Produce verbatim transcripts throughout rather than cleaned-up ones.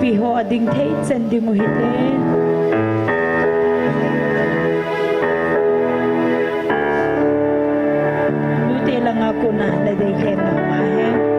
Pi ho ading thei chan ding u hite. Nute langa kona nadei khen mama hen.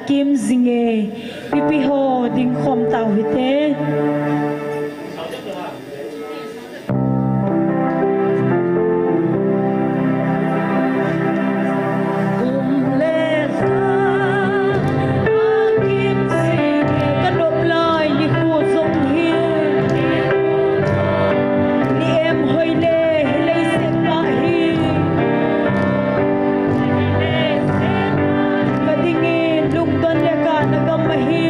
Kim Zinge, pipi ho ding khom tau hite. Kum le sa, Kim Zinge, ka nop lai ni khu zong hi. Ni em hoi le, hi lei sek pa hi. Ka dingin lungdon le ka na gam ahi.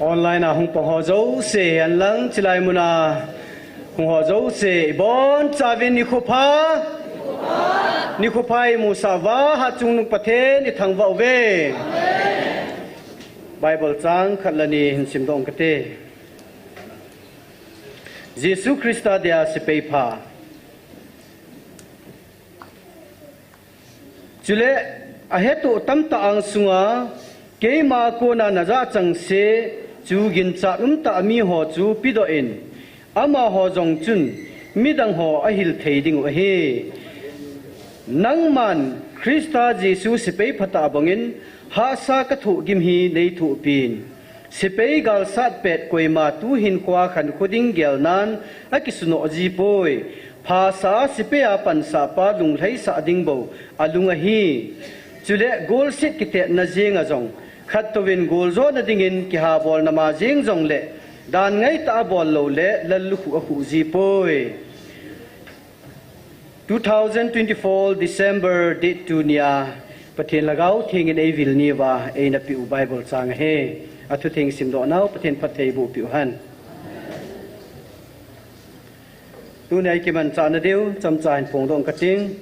Online a hung pang ho jouse, henlang chilai muna hung ho jouse, ibonchauvin nikho pha. Nikho pha imusah uva, Hatchungnung Pathen ithangvah uve. Bible chang khat le ni hin simdoh kate. Jesu Christa dia sepai pha. Chule, ahetoh tamtah angsunga, keima kona najah chengse chu ginchat umtah miho chu pedoh in, amaho jong chun midang ho ahil thei dingu ahi. Nangman Christa Jesu sepai phatah bangin hahsa kathoh gim hi neithohpin. Sepai galsat pet koima tuhin kho khankho ding gelnan akisunoh jipoi. Phasah a sepai a pansahpa lunglhaisah ding bou alung ahi. Chule golset kitetna jenga jong khattouvin goljona dingin kihabolna ma jeng jongle dan ngaitah a bol loule lallukhuh akhuh jipoi. Two thousand twenty-four December date two nia Pathen Lhagao Thengin eivil niuva eina peh u Bible chang ahi. Athutheng simdoh nau Pathen phatthei eiboh peh uhen. Tunia ikimanchahna diu chomcha hin phongdoh kating.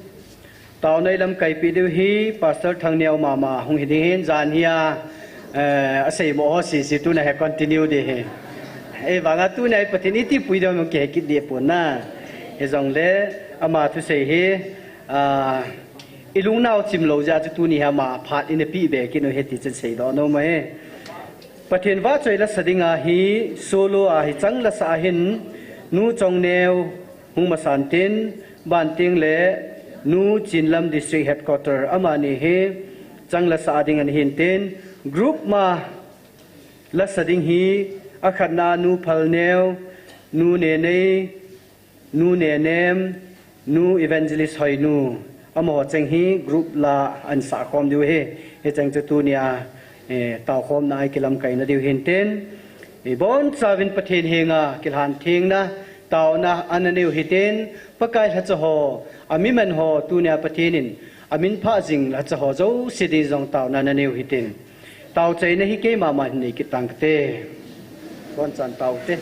Taona ilamkaipeh diu hi Pastor Thangneo mama hung hiding ahin, jan hia, eh, aseimo ho sese tuna hi continue ding ahi. Ahivanga tunia Pathen iti puiding ham kihekit dehpon na. Hijongle ama thusei hi, ah, ilungnao chimlou jeh a chu tuni hi ama phat ina pehbe kit u ahi ti chun seidoh nom ahi. Pathen vahchoi lasa dinga hi solo a hichang lasa ahin Nu Chongneo hung masan tin, banting le Nu Chinlam District Headquarter amani hi chang lasa a ding ana hin tin, group ma lasa ding hi akhatna Nu Phalneo, Nu Nenei, Nu Nenem, Nu Evangelist Hoinu, amaho cheng hi group la ahin sahkhom diu ahi. Hicheng chu tunia, eh, taokhomna a ikilamkaina diu hin tin, ibonchauvin Pathen henga kilhan thengna taona ana neiu hitin, Pakai lhacha ho, amiman ho tunia Pathen in aminphah jing lhacha ho jouse ding jong taona ana neiu hitin. Taochaina hi keima ma hin neikit tang kate. Bonchan taote.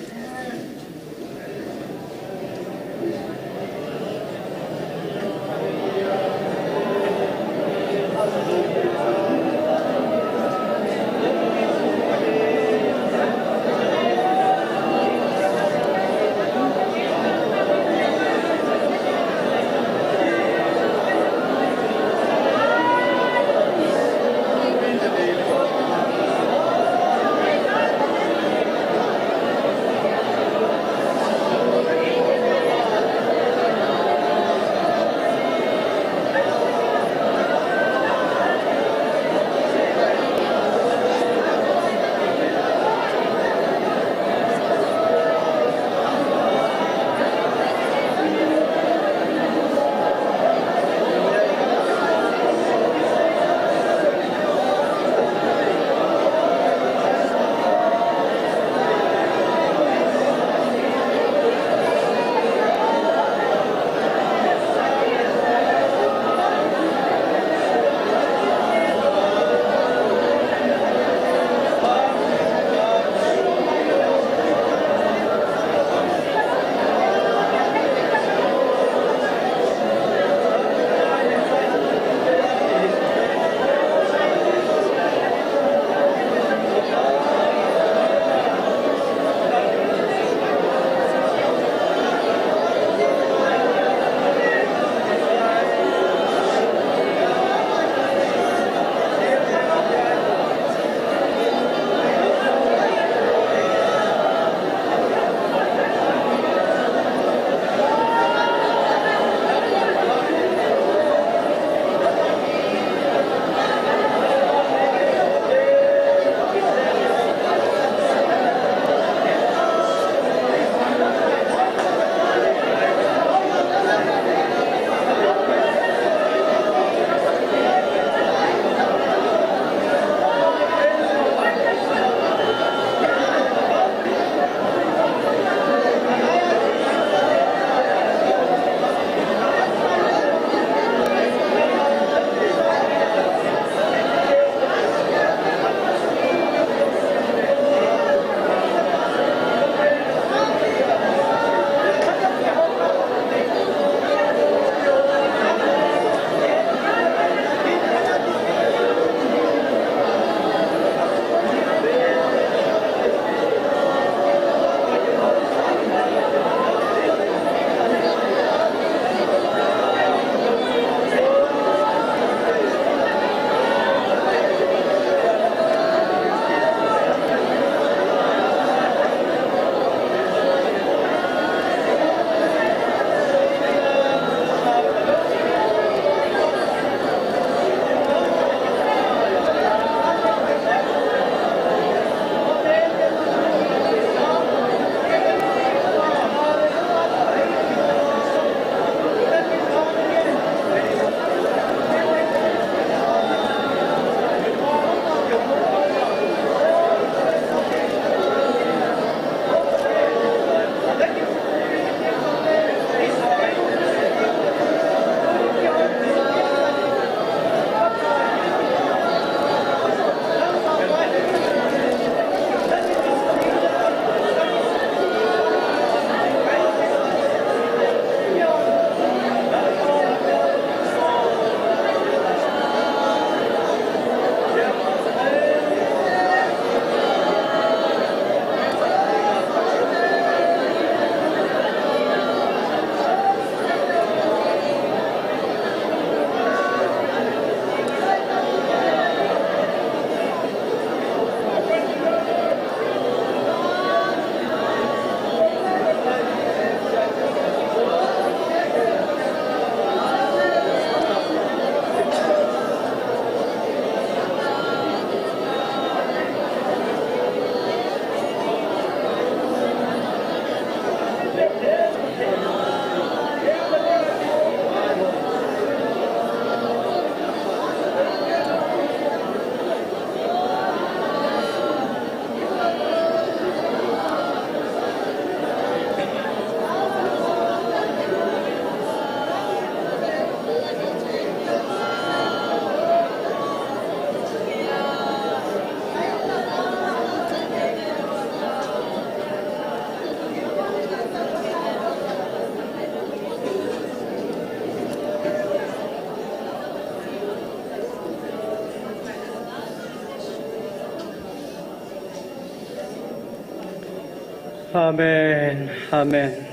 Amen. Amen.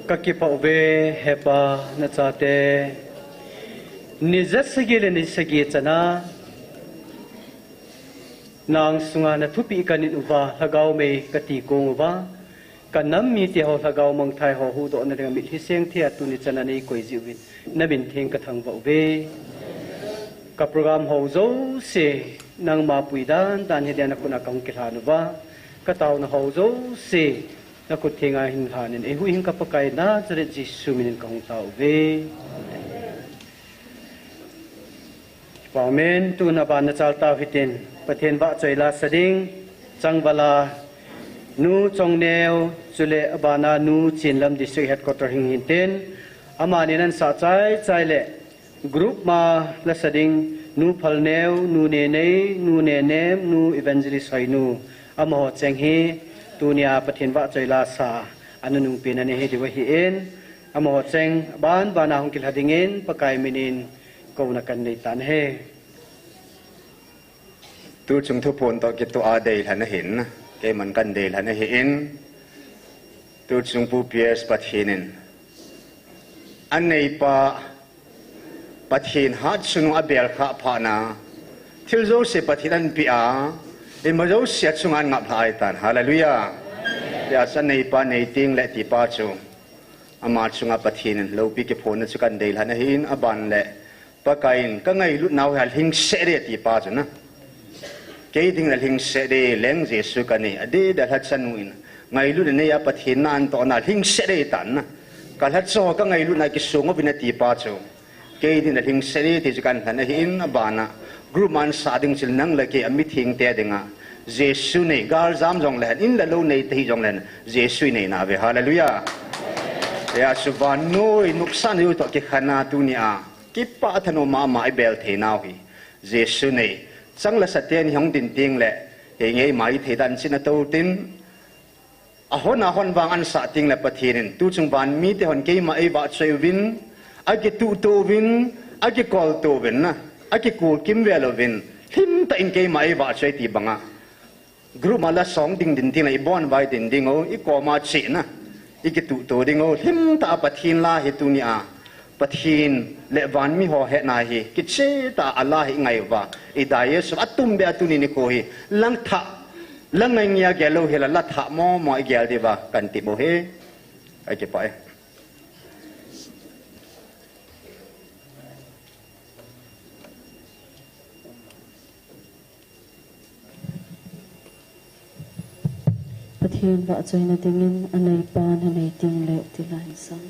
Kakipah uve, Hepa, nachate. Ni ja sagi le ni sagi chana, nang sunga nathupeh kanin uva, lhagao mei kati kong uva, kanam mite ho lhagao mangthai ho huhdohna dinga mitlhi sengthei a tuni chana neikoi jiuvin, namin theng kathangvah uve. Ka program ho jouse, nangma pui dandan hi dia nakhut a kahung kilhan uva, kataona ho jouse, nakhut thenga hin lhanin, eihuhhing ka Pakai Nazareth Jesu minin kahung tao uve. Amen. Tun abana chal tao hitin, Pathen vahchoi la sa ding, Changvala, Nu Chongneo, chule abana Nu Chinlam District Headquarter hing hintin, amani nan sah chai chai le, group ma la sa ding, Nu Phalneo, Nu Nenei, Nu Nenem, Nu Evangelist Hoinu, amaho cheng hi, tunia Pathen vahchoi la sa, ana nungpen ana hi diu ahin, amaho cheng, ban bana hung kilha dingin, Pakai minin, kouna kan nei tan ahi. Tuchung thuphon toh kitoh a deilhen ahin, keiman kan deilhen ahin, tuchung Pu P S Pathen in, aneipa Pathen hatchungnung abel khah phatna, thil jouse Pathen anpeh a, ima jouse achunga angaplhah ahitan. Hallelujah. Tia chu aneipa nei teng le tipa chu, ama chunga Pathen in loupi kiphonna chu kan deilhen ahin, aban le, Pakai in, ka ngailutnau hi alhingset e tipa chu na. Kei dingin alhingset e, leng Jesu kanei, adeh deh lhachanu in, ngailutna nei a Pathen na antohna alhingset e tan na. Ka lhacha ho ka ngailutna kisong uvin atipa chu. Kei dingin alhingset e ti chu kan lhen ahin, abana, group ma ansah ding chun nang le kei amithengte dinga, Jesu nei, galjam jongle hen, in le lou nei tahih jongle hen, Jesu inei nauve, hallelujah. Tia chu vannoi nopsahna jou toh kikhen a tunia, kipah thanom mama ibel theinau hi, Jesu nei, chang le sa ten hi hung din teng le, henge ima ithei dan china tou tin, ahon ahon vang ansah teng le Pathen in, tuchung van mite hon keima eivahchoi uvin, akituhto uvin, akikolto uvin na, akikul kimvel uvin, lhimtah in keima eivahchoi ti banga, group ma la song ding din teng le ibonvai din ding o, ikoma chena, ikituhto ding o, lhimtah a Pathen la hi tunia, Pathen le vanmi ho hetna hi, kichehtah a la hi ingai uva, idei Jesu, atumbeh a tuni nikho hi, lang thah, lang ngai ngai a gel lou hela, la thah momo igel diuva, kan tep u ahi. Kakipah e. Pathen vahchoina dingin aneipa nanei teng le ti la hin sang.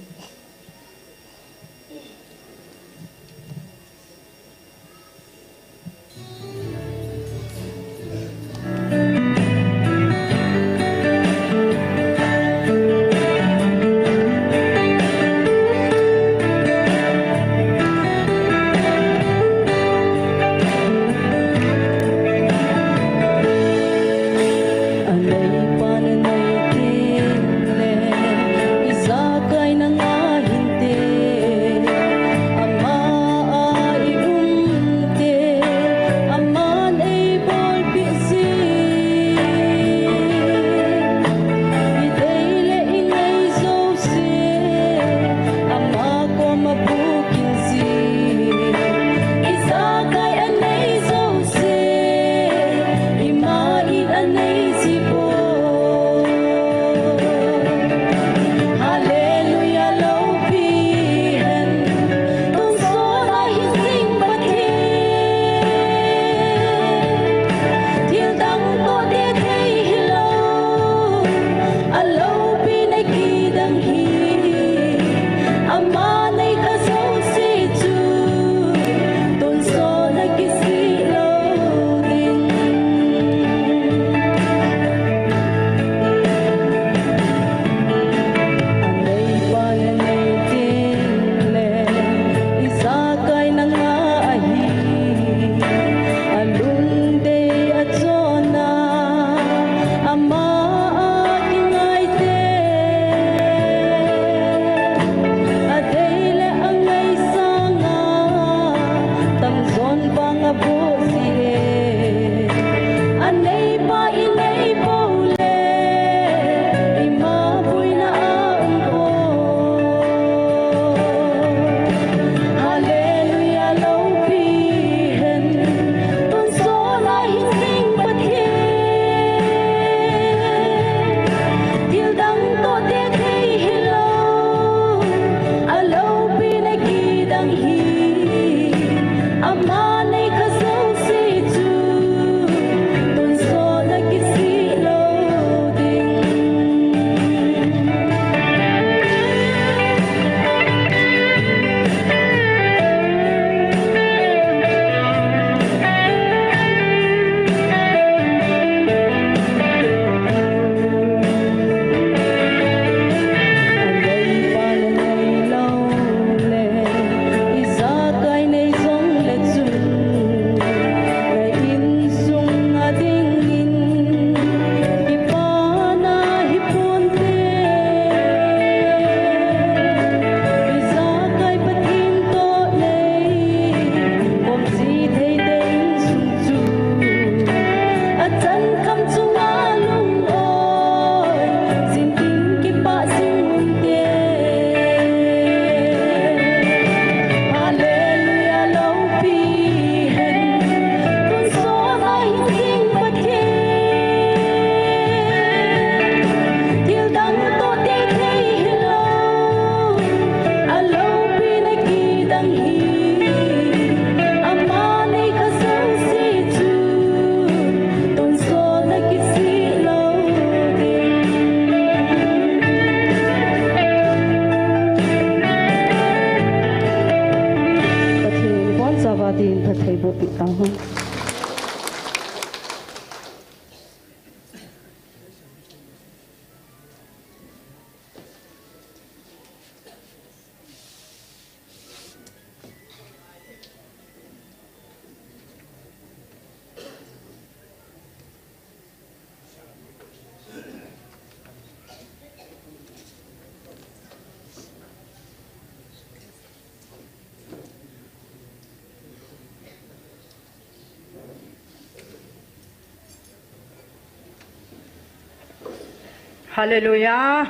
Hallelujah.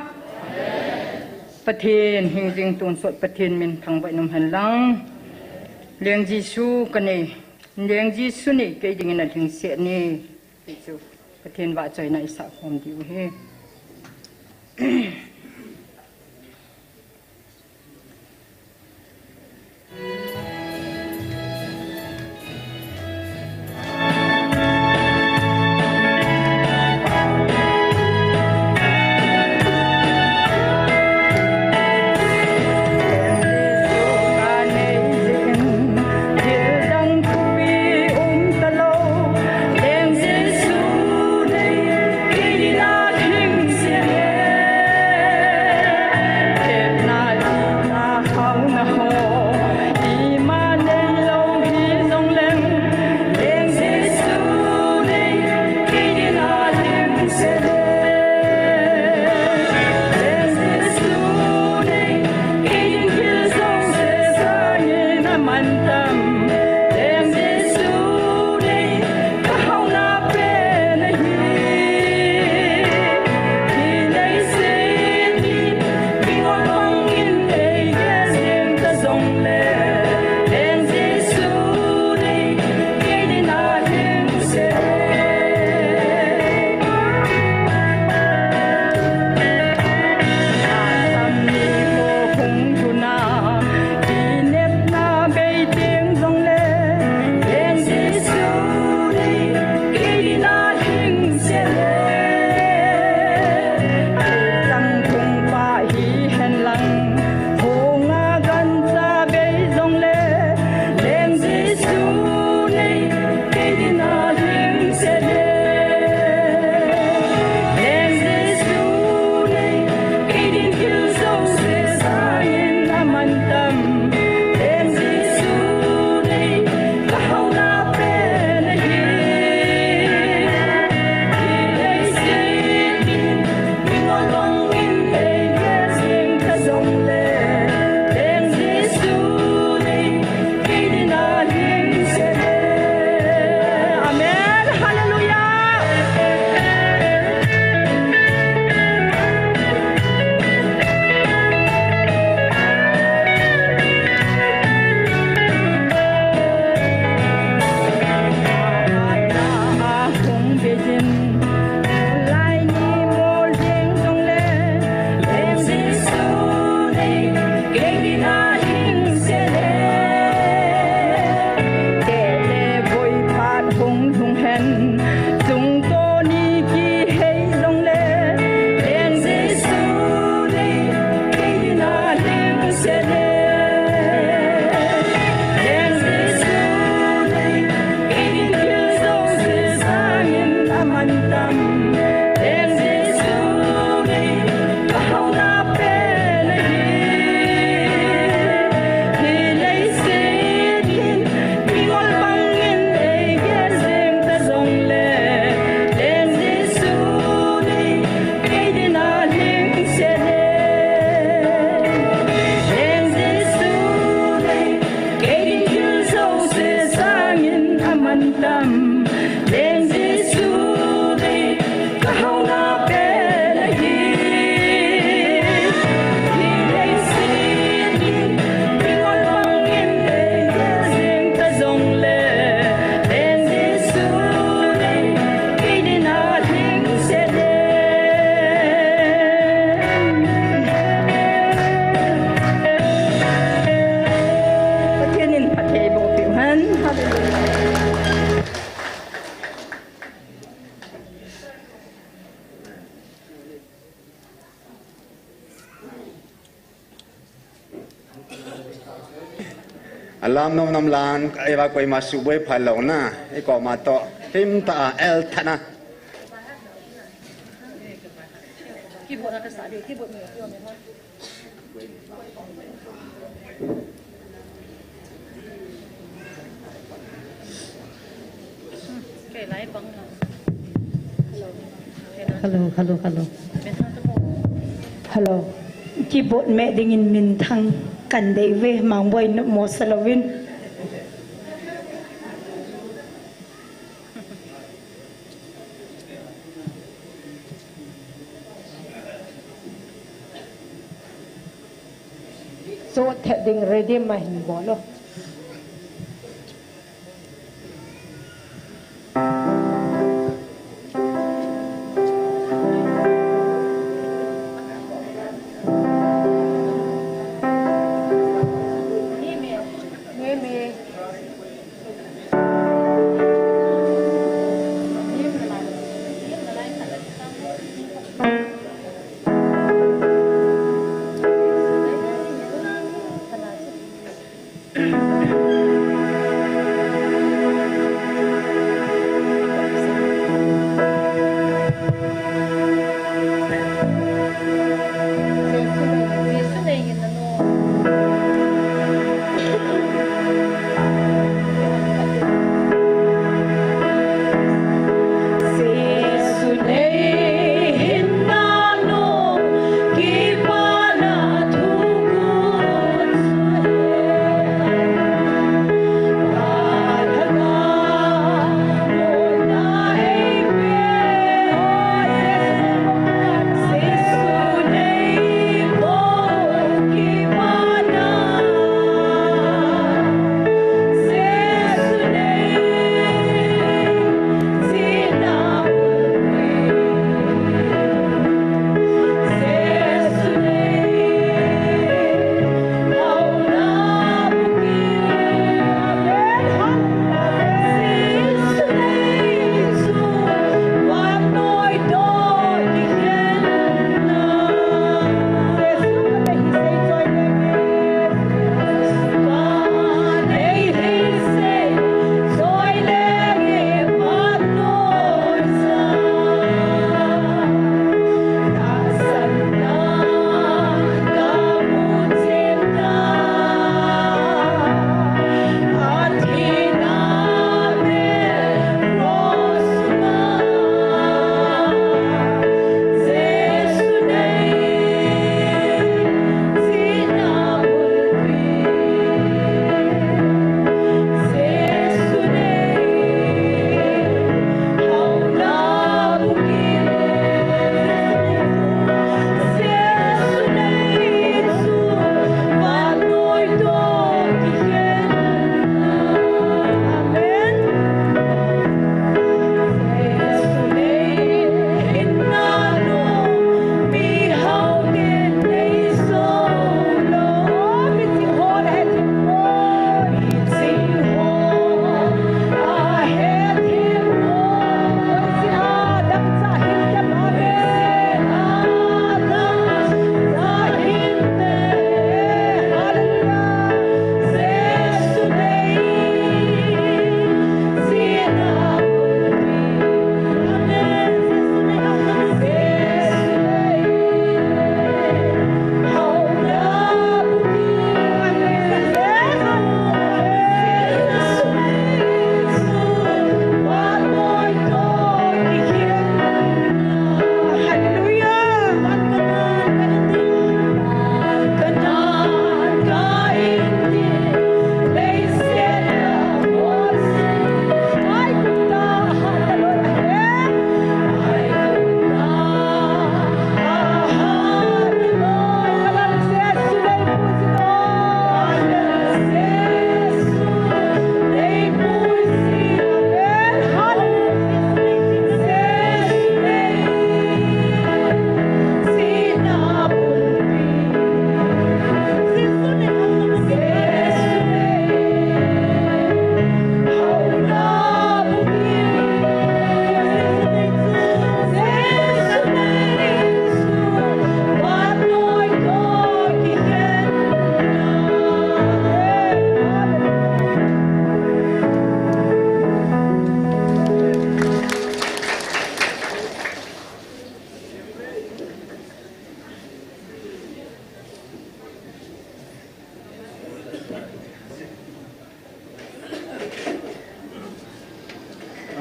Pathen hingjing tonsot Pathen min thangvah in umhen lang. Leng Jesu kanei, Leng Jesu nei kei dingin alhingset e. Hichu Pathen vahchoina isah khom diu ahi. Amen. Hallelujah. Pathen in phatthei boh peh hen. Hallelujah. Alam nom nom lan, eva koima suboi phalou na, ikoma to, him ta a, el thana. Hello, hello, hello. Hello. Keyboard me dingin minthang kan dei ve, Mangboi nopmo salouvin. Chot thet ding ready ma hin bol o.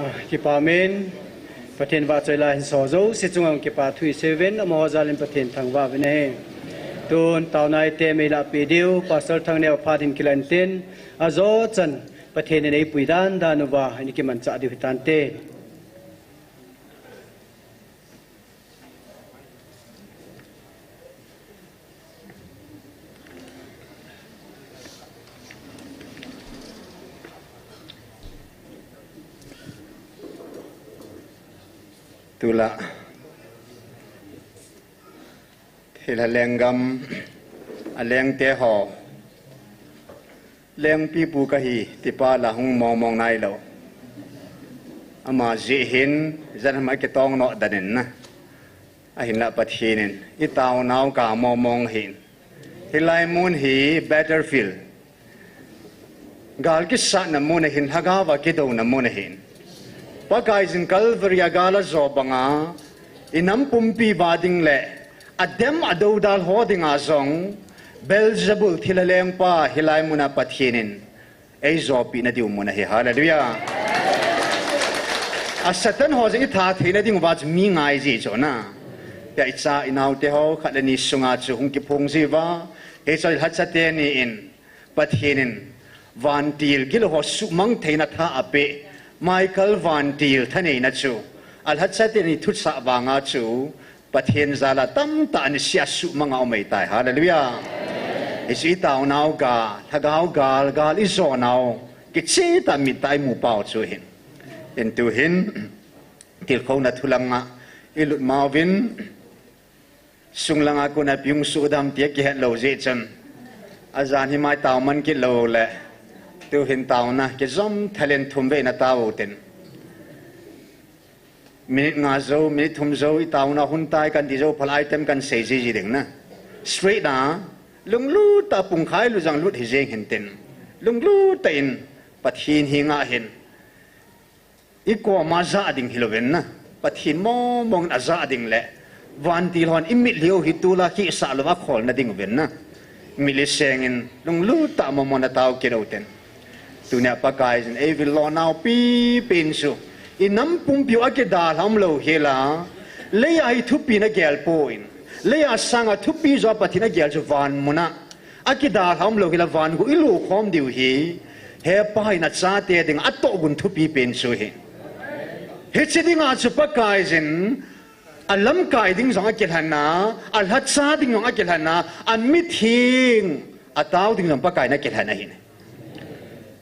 Ah, kipa amen. Pathen vahchoi la hin so jouse chunga kipa thu isei uvin, amaho jal in Pathen thangvah uvin ahi. Tun taona ite mei lahpeh diu, Pastor Thangneo phat hin kilah intin, ajo chan Pathen in eipui dan dan uva, ini kimanchah diu hitante. Tulai, thilha lenggam, a lengte ho, lengpipu kahi, tipa la hung mong mong nailou. Ama jeh hin, jan ham a kitong noh dan in na. Ahinla Pathen in, i taonau ga mong mong ahin. Hilai mun hi battlefield. Gal kisatna mun ahin, lhagao va kidouna mun ahin. Pakaiyin Calvary a gal a jo banga, i nam pumpi va ding le, a dem a dodal ho dinga jong, Beelzebul thilha lengpa hilai muna Pathen in, ei jopina diu mun ahi, hallelujah. A Satan ho jong i tha theina diuva chu mi ngai ji chu na. Tia i cha i naote ho khat le ni sunga chu hung kiphong jiuva. Hiche lhacha teni in, Pathen in, vantil gilou ho suhmang theina tha apeh, Michael vantil thaneina chu, a lhacha teni thusah vanga chu, Pathen jal a tamtah ni sia suhmang a um ahitai. Hallelujah. Hiche i taonau ga, lhagao gal, gal i jonau, kicheh tah mit tah i mu pau chu hin. Hin tu hin, tilkhouna thu langa i lut mauvin, sung langa kona piung sudam tia kihet lou jeh chun. Ajan hi mai tao man kit lou le. Tu hin taona kijom thalen thum vei na tao tin. Minute nga jou, minute thum jou, i taona hun tai kan ti jou phal item kan sei ji ji ding na. Straight na, lunglut tah pung khai lu jang lut hi jeng hin tin. Lunglut tah in, Pathen hi nga hin. I koma ja ding hilou vin na. Pathen mong mong in a ja ding le. Vantil hon i mitlhi u hi tulai kisah lou a kholna ding vin na. Mitlhi seng in lunglut tah mong mong na tao kit u tin. Tunia Pakaiyin ei vil lonau pipen chu. I nam pumpi u a kidalha umlou hi la. Leiya hi thupi na gel poi. Leiya sanga thupi jo Pathen a gel chu van muna. A kidalha umlou hi la van gu i lukhom diu hi. Hepa in a chate ding a tohgon thupi pen chu hi. Hiche dinga chu Pakaiyin a lamkai ding jong a kilhen a, a lhacha ding jong a kilhen a, a mithing, a tao ding jong Pakai in a kilhen ahi.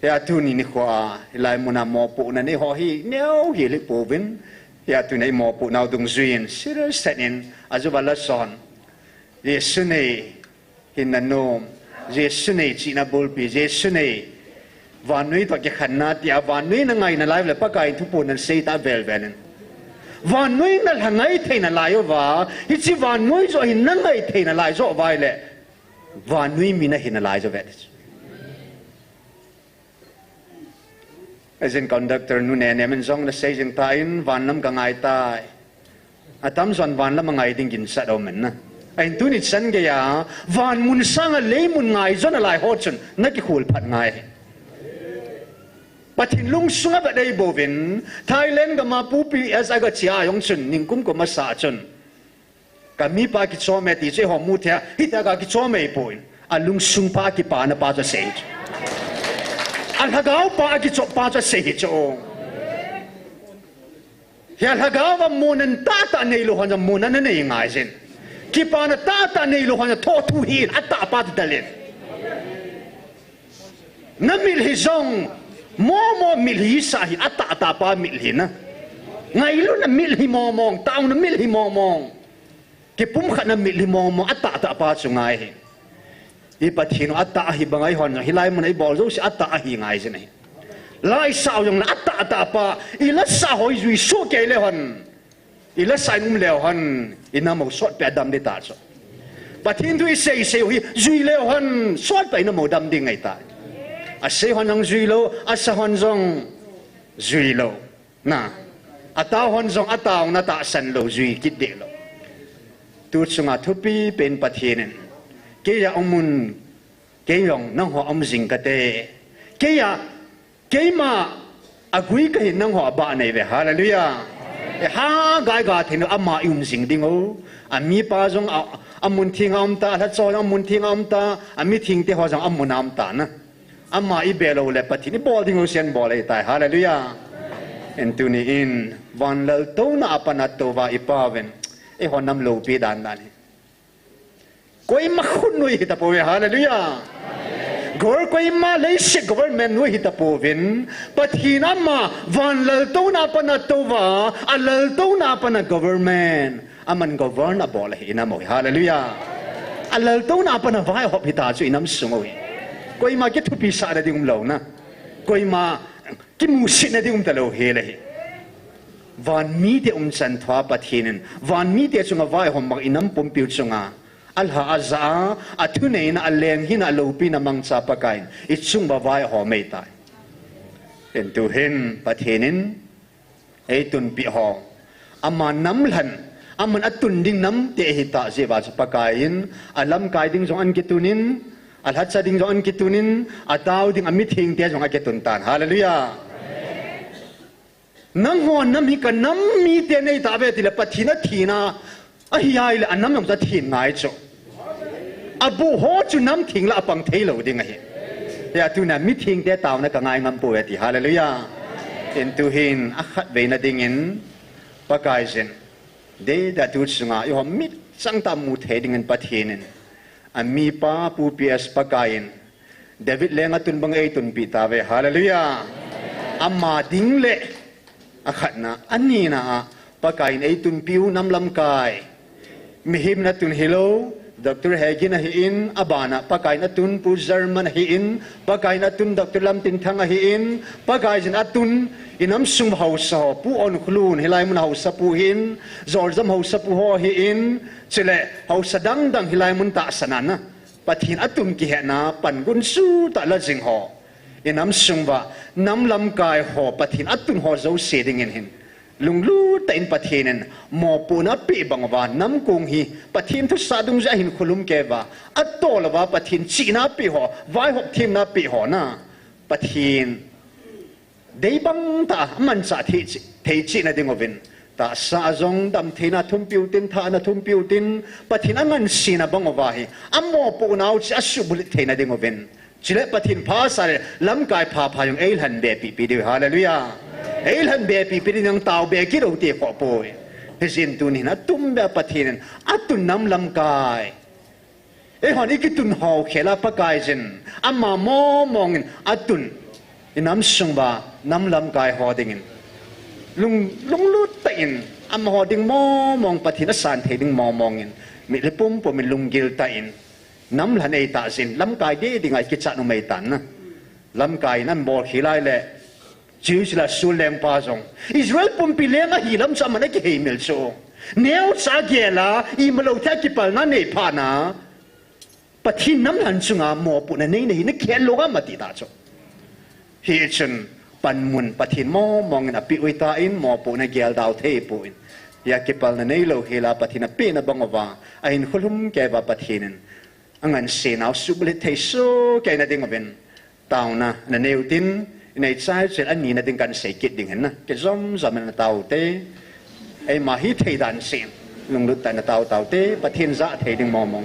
Hia tuni nikho a, hilai muna mopohna nei ho hi, neo hi lih pouvin. Hia tuni i mopohnau dungjuiyin, serious set in, a juva la son. Jesu nei, hinna nom, Jesu nei chihna bulpi, Jesu nei, vannoi toh kikhenna tia, vannoi na ngai nalai le Pakai in thuphon na sei ta vel vel in. Vannoi na lha ngai thei nalai uva, hiche vannoi joh hin na ngai thei nalai joh uva le, vannoi mi na hi nalai joh ve. Ahin conductor nu Nenem in jong na sei jing tan, van lam ka ngai tai. Atam jon van lam a ngai ding ginchat aum in na. Ahin tuni chan geiya, van mun sanga lei mun ngai jo nalai ho chun, na kikhol phat ngai. Pathen lungsunga vet dei bouvin, Thailand gam a pupi as a ga chia jong chun, ningkum kum a sa chun. Ka mipa kichom e ti chu eiho mu thei a, hitia ka kichom e poi. A lungsung pa kipana pa chu asei chu. A lhagao pa a kichop pa chu asei chu. Hia lhagao va mona tahtah neilou hon a mona na nei ngai jin. Kipana tahtah neilou hon a thothu hin a tah pa chu dalin. Na mitlhi jong, momo mitlhi sa hi a tahtah pa mitlhi na. Ngailutna mitlhi momong, taona mitlhi momong. Kipumkhatna mitlhi momong, a tahtah pa chu ngai hi. I Pathen u a tah ahi banga eihon jong, hilai mun a i bol jouse a tah ahi ngai jin ahi. Laisah u jong le a tahtah pa, i lasah ho i jui soh kei le hon. I lasah in um leu hen, i nam u sotpi a dam ding ta chu. Pathen thu i sei sei u hi, jui leu hen, sotpi a i nam u dam ding ngai ta. A sei hon jong jui lou, a sa hon jong jui lou. Na, a tao hon jong a taona tahsan lou, jui kit deh lou. Tu chunga thupi pen Pathen in, kei a um un, kei jong nangho a um jing kate. Kei a Keima agui kahin nangho abah nei ve. Hallelujah. E ha gai ga thei nu ama i um jing ding u. A mipa jong a, a mun theng a um ta, a lhacha jong a mun theng a um ta, a mitheng te ho jong a mun a um ta na. Ama i be lou le Pathen i bol ding u sen bol ei tai. Hallelujah. En tuni in, van laltouna a pan a touva i Pa ven. Eiho nam loupi dan dan hi. Koima khut nui hita pouve, hallelujah. Gor koima leiset government nu hitapouvin, Pathen ama van laltouna pana touva, alaltouna pana government, aman govern abol ahi inam u hi. Hallelujah. Alaltouna pana vaihop hita chu inam sung u hi. Koima kithupisahna ding umlouna, koima kimusitna ding umtalou hel ahi. Van mite umchan thua Pathen in van mite chunga vaihom bang inam pumpiu chunga alha aja a, athuneina, aleng hina, aloupina mangcha Pakaiyin ichung uva vaihom eitai. Tin tuhin Pathen in eitunpeh ho, ama namlhan, aman atun ding namte ahitah jeh uva chu Pakaiyin alamkai ding jong ahin kitunin, alhacha ding jong ahin kitunin, atao ding amithengte jong akitun tan. Hallelujah. Nangho nam hi kanam mite neitauve tile Pathen athina ahi ahile anam jong chu athen ngai chu. Aboh ho chu namtheng lah a pang theilou ding ahi. Hia tunia mithengte taona kangai ngam pouve ti. Hallelujah. Tin tuhin akhatveina dingin Pakaiyin deideh a tu chunga eiho mitchang tah a mu thei dingin Pathen in amipa Pu P S Pakaiyin David lenga tun bang eitunpeh tauve. Hallelujah. Ama ding le akhatna, anina a Pakaiyin eitunpeh u nam lamkai, mihem in atun hilou, Doctor Hagin ahin, abana Pakaiyin atun Pu German ahin, Pakaiyin atun Doctor Lamtinthang ahin, Pakaiyin atun inam sung haosa ho, Pu Onkholun hilai mun haosapu ahin, Joljam haosapu ho ahin, chule haosa dangdang hilai mun tahsan a na Pathen atun kihetna pan gunchu tah la jing ho, inam sung uva nam lamkai ho, Pathen atun ho jouse dingin hin lunglut tah in Pathen in mopohna apeh bang uva, nam kong hi Pathen thusah dungjuiya ahin kholum kei uva, atol uva Pathen chihna apeh ho, vaihop themna apeh ho na Pathen deibang tah a amanchah thei cheh, thei cheh na ding uvin, tahsa a jong damtheina thumpi utin, thahna thumpi utin, Pathen angansena bang uva hi amopohnau chu asuhbulhit theina ding uvin, chule Pathen phasah le lamkai phapha jong eilhen be pehpeh diu. Hallelujah. Eilhen be pehpeh ding, nang taobe kit u ti khoh poi. Hijeh in tunin atum beh a Pathen in atun nam lamkai, eihon ikitun ho khel a Pakaiyin ama momong in atun, inam sung uva nam lamkai ho dingin lung, lunglut tah in amaho ding momong, Pathen asan thei ding momong in, mitlhi pumpum in lunggil tah in namlhan eitah jin, lamkai deh dinga ikichat u mei tan na. Lamkai in anbol khel lai le, Jerusalem sul lengpa jong Israel pumpi leng ahi lam chu aman akiheimil chu. Neocha gel a, imalou thei a kipalna nei phat na, Pathen namlhan chunga mopohna neina hi nakhel lou ham ati ta chu. Hichun panmun Pathen momong in apeh u ahitan, mopohna geldau thei poi. Hia kipalna neilou hel a Pathen apehna bang uva ahin kholum kei uva Pathen in angansenau suhbulhit thei soh kei na ding uvin taona nanei utin, inei chai chun anina ding kahin sei kit ding ahin na. Kijom jom in natao ute. Eima hithei dan seh in lunglut tah in natao tao ute, Pathen jah thei ding momong.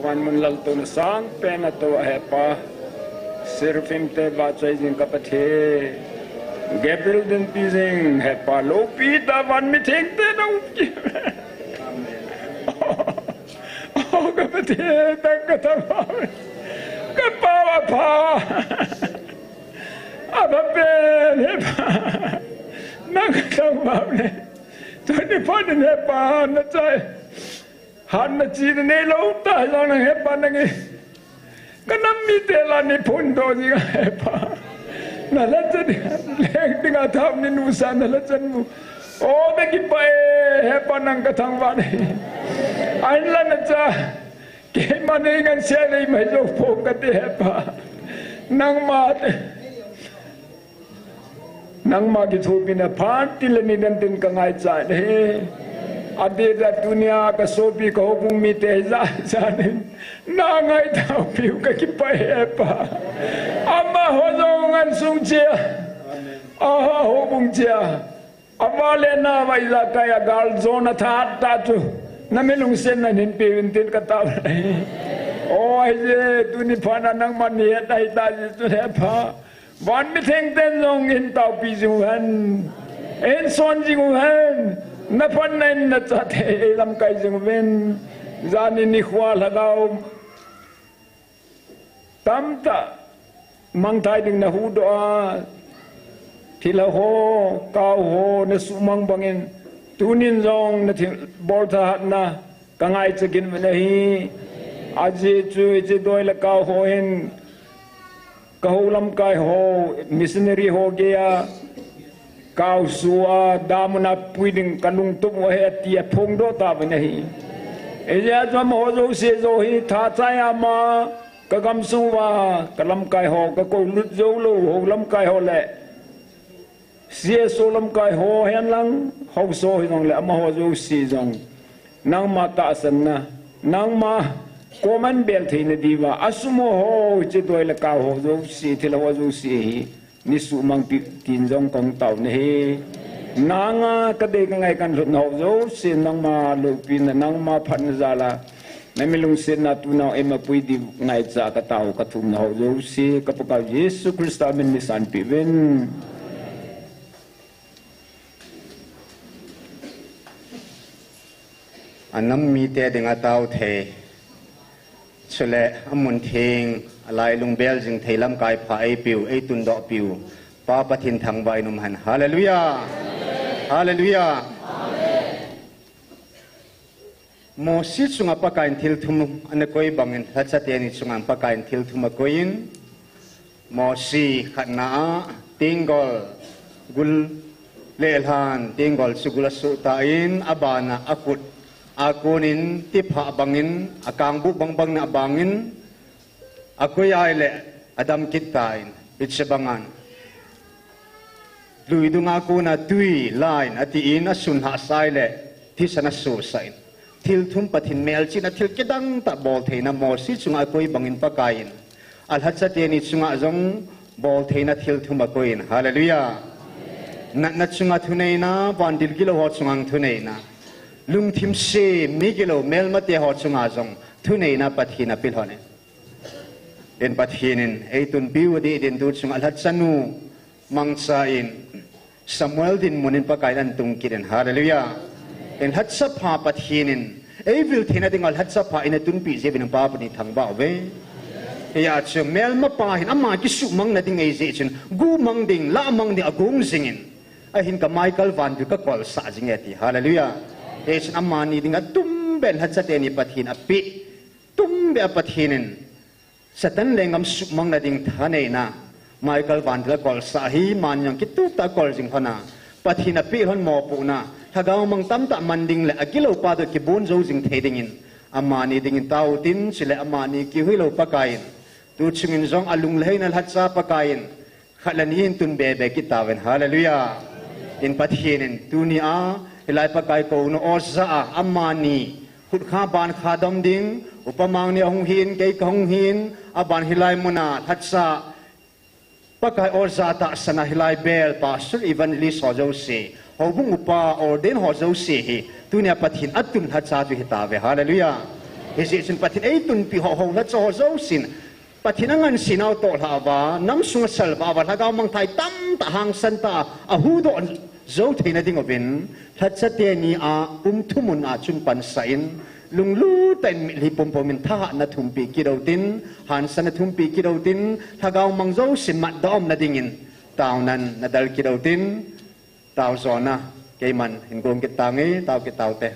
Van mun lal tona sangpen a to a Hepa. Seraphim te vahchoi jing ka Pathen. Gabriel dinpi jing Hepa, loupi ta van mitheng te na um ki. Oh, ka Pathen, nang ka thangvah. Ka Pa, a Pa. A Pa pen, Hepa. Nang ka thangvah le. Tuni phat in Hepa, na chai. Hatna chihna neilou tah jong nang Hepa nang e. Ka nam mite lah a nei phondoh jing a Hepa. Na lhacha ding, leng ding a thao nei nuisat na lhacha mu. O, na kipah e, Hepa nang ka thangvah e. Ahinlah na cha. Keima nei ngansei nei mai jou phong kate Hepa. Nangma te. Nangma kithopina phat til a nei den tin ka ngaicha e. Adeh a tunia ka sopi ka houbung mite hi jat jat in na ngaitaupiu ka kipah e Hepa. Amaho jong ngan sung chia. Aha houbung chia. Ava le nava ijakai a galjona tha tah chu. Na mi lungsetna hin peuvin tin ka tao e. O, ahije, tuni phat a nangman nei het ahi tah jeh chun Hepa. Van mitheng ten jong hin taopi jing uhen. Hin son jing uhen. Na phatna in na chate ei lamkai jing uvin. Jani nikho a lhagao tamtah mangthai ding na huhdoh a. Thilha ho, kao ho, na suhmang bangin. Tunin jong na thilbol thahatna ka ngaicha kit uvin ahi. Ajeh chu hiche doi le kao ho hin. Ka hou lamkai ho, missionary ho geiya, kao suh a, damun a pui ding ka lungtup u ahi, ati a phongdoh tauvin ahi. Hijeh a chu amaho jouse jouse hi, tha chai a ma, ka gamsung uva, ka lamkai ho, ka koulut jou lou, hou lamkai ho le. C S O lamkai ho henlang, haosa ho hijongle amaho jouse jong. Nangma tahsanna, nangma koman bel theina diuva, asum ho, hiche doi le kao ho jouse, thilha ho jouse hi, nei suhmang pi tin jong kahung tao nahi. Nanga ka dei ka ngai kan lhutna ho jouse, nangma loupina, nangma phatna jal a. Na mi lungsetna tunao eima pui diu ngaicha ka tao ka thumna ho jouse, ka Pakaiu Jesu Christa min in nei sanpeh uvin. A nam mite dinga tao thei. Chule amun theng, a lailung bel jing thei lamkai pha eipiu, ei tundoh piu. Pa Pathen thangvah in um hen. Hallelujah. Hallelujah. Mosi chunga Pakaiyin thil thum ana koi bangin, lhacha teni chunga Pakaiyin thil thum akoi in, Mosi khatna a, tenggol gul le lhan, tenggol chu gul asuh tan, abana akhut a konin, tipha bangin, akangbuh bangbang na bangin, akoi ahile, adam kit tan, hiche banga. Lui dunga kona tui lain atin asun hahsa le thisan asusah in. Thil thum Pathen melchihna thil kidang tah bol theina Mosi chunga akoi bangin Pakaiyin. A lhacha teni chunga jong bol theina thil thum akoi in. Hallelujah. Natna chunga thuneina, vandil gilou ho chunga thuneina. Lungthim se, mi gilou, melmate ho chunga jong thuneina Pathen in apeh lhon e. Tin Pathen in, ei tunpiu adih din tu chunga lhacha nu, mangcha in, Samuel dinmun in Pakaiyin ahin tung kit in. Hallelujah. Tin lhacha pha Pathen in, ei vil theina dinga lhacha pha in atunpeh jeh uvin Pa Pathen thangvah uve. Hijeh chun, melmapa hin ama kisuhmang na ding ahi jeh chun, gumang ding, lahmang ding agong jingin. Ahin ka Michael vantil ka kolsah jing e ati. Hallelujah. Hijeh chun amani dinga tumbeh lhacha teni Pathen apeh. Tumbeh a Pathen in Satan lenggam suhmang na ding thaneina, Michael vantil akolsah hi, amani jong kitup tah a akol jing lhon a, Pathen in apeh lhon mopohna, lhagao mang tamtah man ding le agilou pa toh kibon jou jing thei dingin, amani dingin tao tin, chule amani kihuhhing lou Pakaiyin, tu chungin jong alung lheina lhacha Pakaiyin, khat le ni in tunbe be kit tauvin. Hallelujah. Tin Pathen in tunia, hilai Pakai kouna oja a, amani, khut kha ban kha dom ding, upa Mangni ahung hin, kei kahung hin, aban hilai muna, lhacha, Pakai oja tahsan a hilai bel, pastor evangelist ho jouse, houbung upa ordain ho jouse hi, tunia Pathen atun lhacha chu hitauve. Hallelujah. Hijeh chun Pathen eitunpi ho, ho lhacha ho jousen Pathen angansena u toh lhah uva, nam sunga salvah uva, lhagao mangthai tamtah hangsan tah a ahuhdoh jou theina ding uvin, lhacha teni a um thumun a chun pansah in, lunglut tah in mitlhi pumpum in thahatna thumpeh kit utin, hansatna thumpeh kit utin, lhagao mang jousen matdohna dingin taonan nadel kit utin, tao jona, keiman hin gong kit tange, tao kit taute.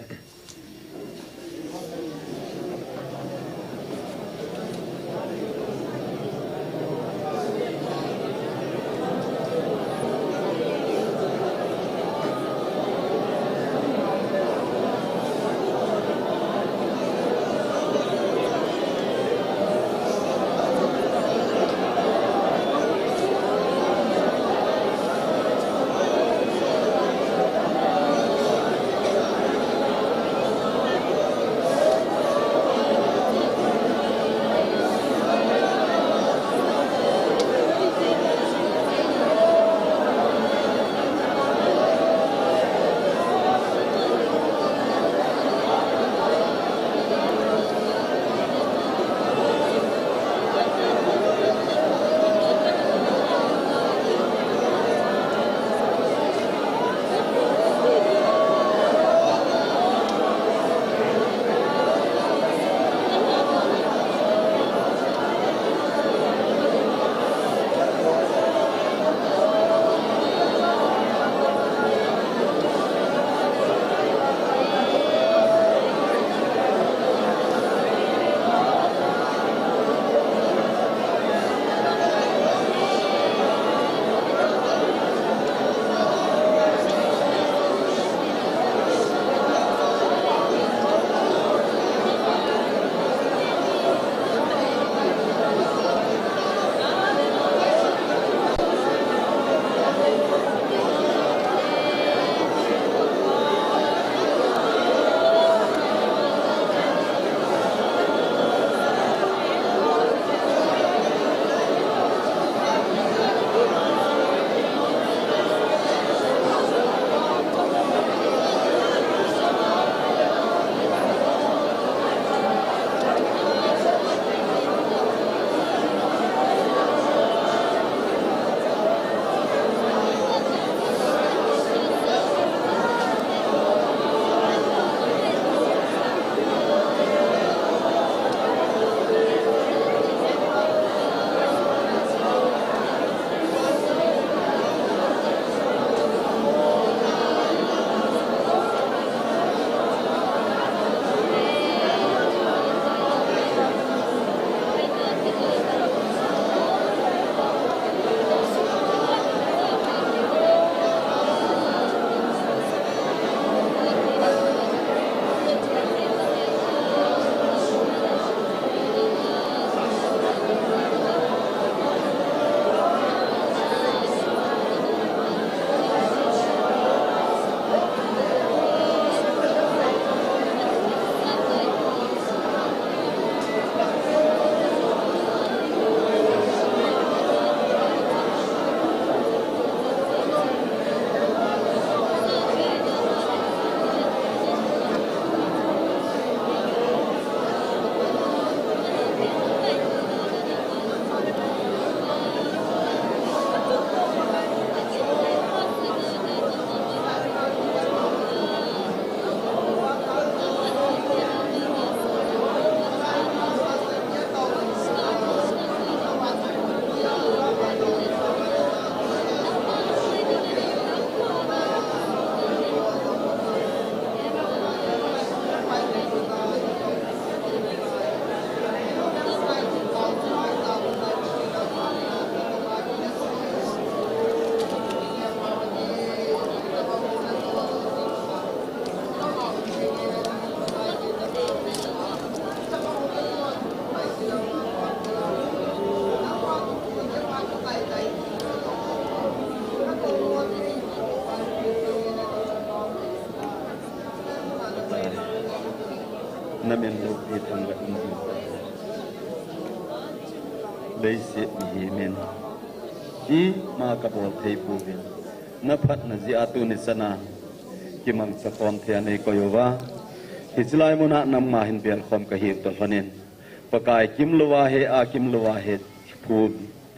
Namin loupi thangvah in. Leiset mihem in ima kabol thei pouvin, naphatna jeh a tuni chan a kimangcha khom thei a neikoi uva, Hiche lai muna nangma hin belkhom kahi toh lhonin, Pakai, kimlouva he a, kimlouva he, phu,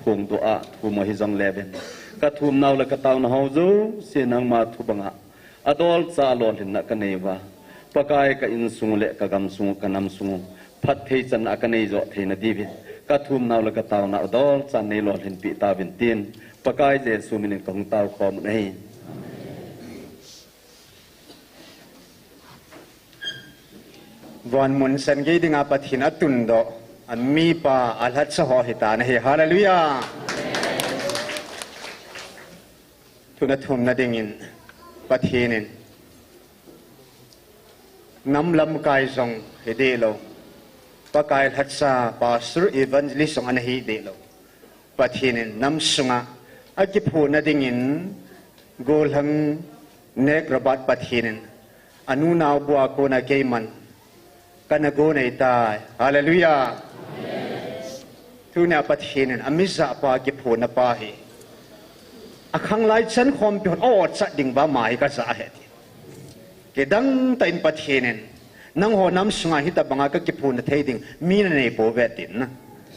phung doh a thum u hijong levin, kathum nau le katao nau jouse nangma thu banga adolcha lolhinna kanei uva, Pakai, ka insung u le kagam sung u, kanam sung u phatthei channa kanei joh theina diuvin, kathum nau le katao nau adolcha nei lolhinpeh tauvin tin, Pakai Jesu minin kahung taokhom u ahi. Von mun sen gei dinga Pathen atundoh, amipa alhatcha ho hitan ahi. Hallelujah. Thu na thumna dingin Pathen in nam lamkai jong hi deh lou, Pakai lhatcha pastor evangelist jong ana hi deh lou. Pathen in nam sunga akiphonna dingin gollhang nek Robert Pathen in anu nao bua kona keiman kana go nei tai. Hallelujah. Tunia Pathen in amijahpa kiphonna pa hi akhanglai chankhompi hon aw chat ding uva ama hi kajah ahi ti. Kidang tah in Pathen in, nangho nam sunga hitobanga kakiphonna thei ding mi nanei pouve tin na.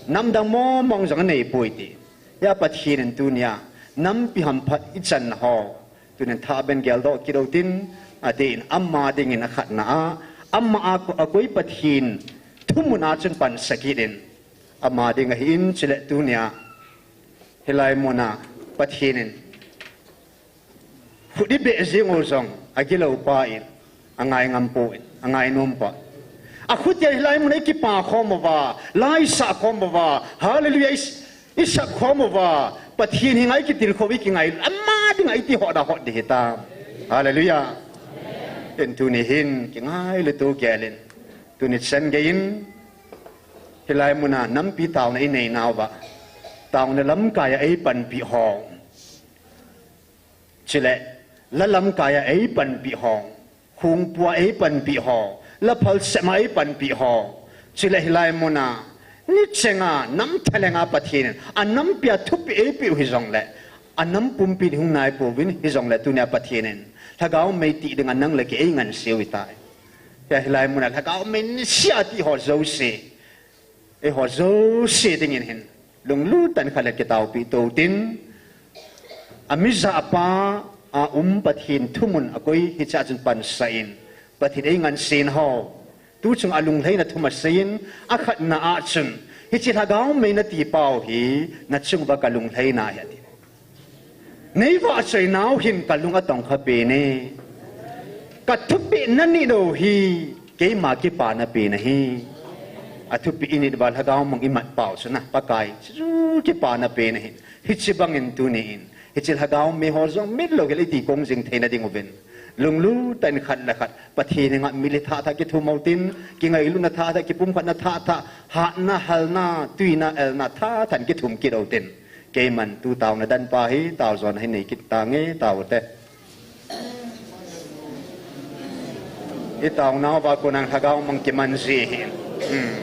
Namdang mong mong jong anei poi ti. Hia Pathen in tunia nampi hamphat ichanna ho tunin thah ben geldoh kit utin, adeh in ama dingin akhatna a, ama a ko-, akoi Pathen thumun a chun pansah kit in, ama ding ahin, chule tunia hilai muna Pathen in khut ibeh jing u jong agilou pa in, angai ngam poi, angai nom poi. Akhutia hilai muna ikipa khom uva, la isah khom uva, hallelujah, is-, isah khom uva, Pathen henga ikitilkhou, ikingai, ama dinga iti hot a hot ding hitam. Hallelujah. Tin tuni hin kingailut u gelin, tuni chan geiyin hilai muna nampi taona inei nauva, taona lamkai a eipanpi ho, chule la lamkai a eipanpi ho, khungpua eipanpi ho, la phalsema eipanpi ho, chule hilai muna nichenga nam thalenga Pathen in anampia thupeh eipeh u hijongle, anam pumpi hung naipouvin hijongle, tunia Pathen in lhagao mei tih dinga nang le kei eingansei u ahitai. Hia hilai muna lhagao mei nisea tih ho jouse, eiho jouse dingin hin lunglut tah in khat le kitaopi tou tin, amijahpa a um Pathen thumun akoi hichea chun pansah in, Pathen eingansei in ho, tu chunga lunglhaina thum aseiyin, akhatna a chun hiche lhagao mei nati pau hi nachung uva kalunglhaina ahi ati. Nei vahchoi nau hin kalung atongkha pen e. Kathupeh nanit u hi keima kipana pen ahi. Athupeh init uva lhagao mang imat pau chu na Pakai chu kipana pen ahi. Hiche bangin tuni in hiche lhagao mei ho jong mitlou hel iti kong jing theina ding uvin, lunglut tah in khat le khat Pathen henga mil hi thah thah kithum utin, kingailutna thah thah, kipumkhatna thah thah, hatna, halna, tuina, elna thah thah in kithum kit utin. Keiman tu taona dan pa hi, tao jona hi nei kit tange, tao te. I taonauva kona lhagao mang kiman ji hi. Hmm.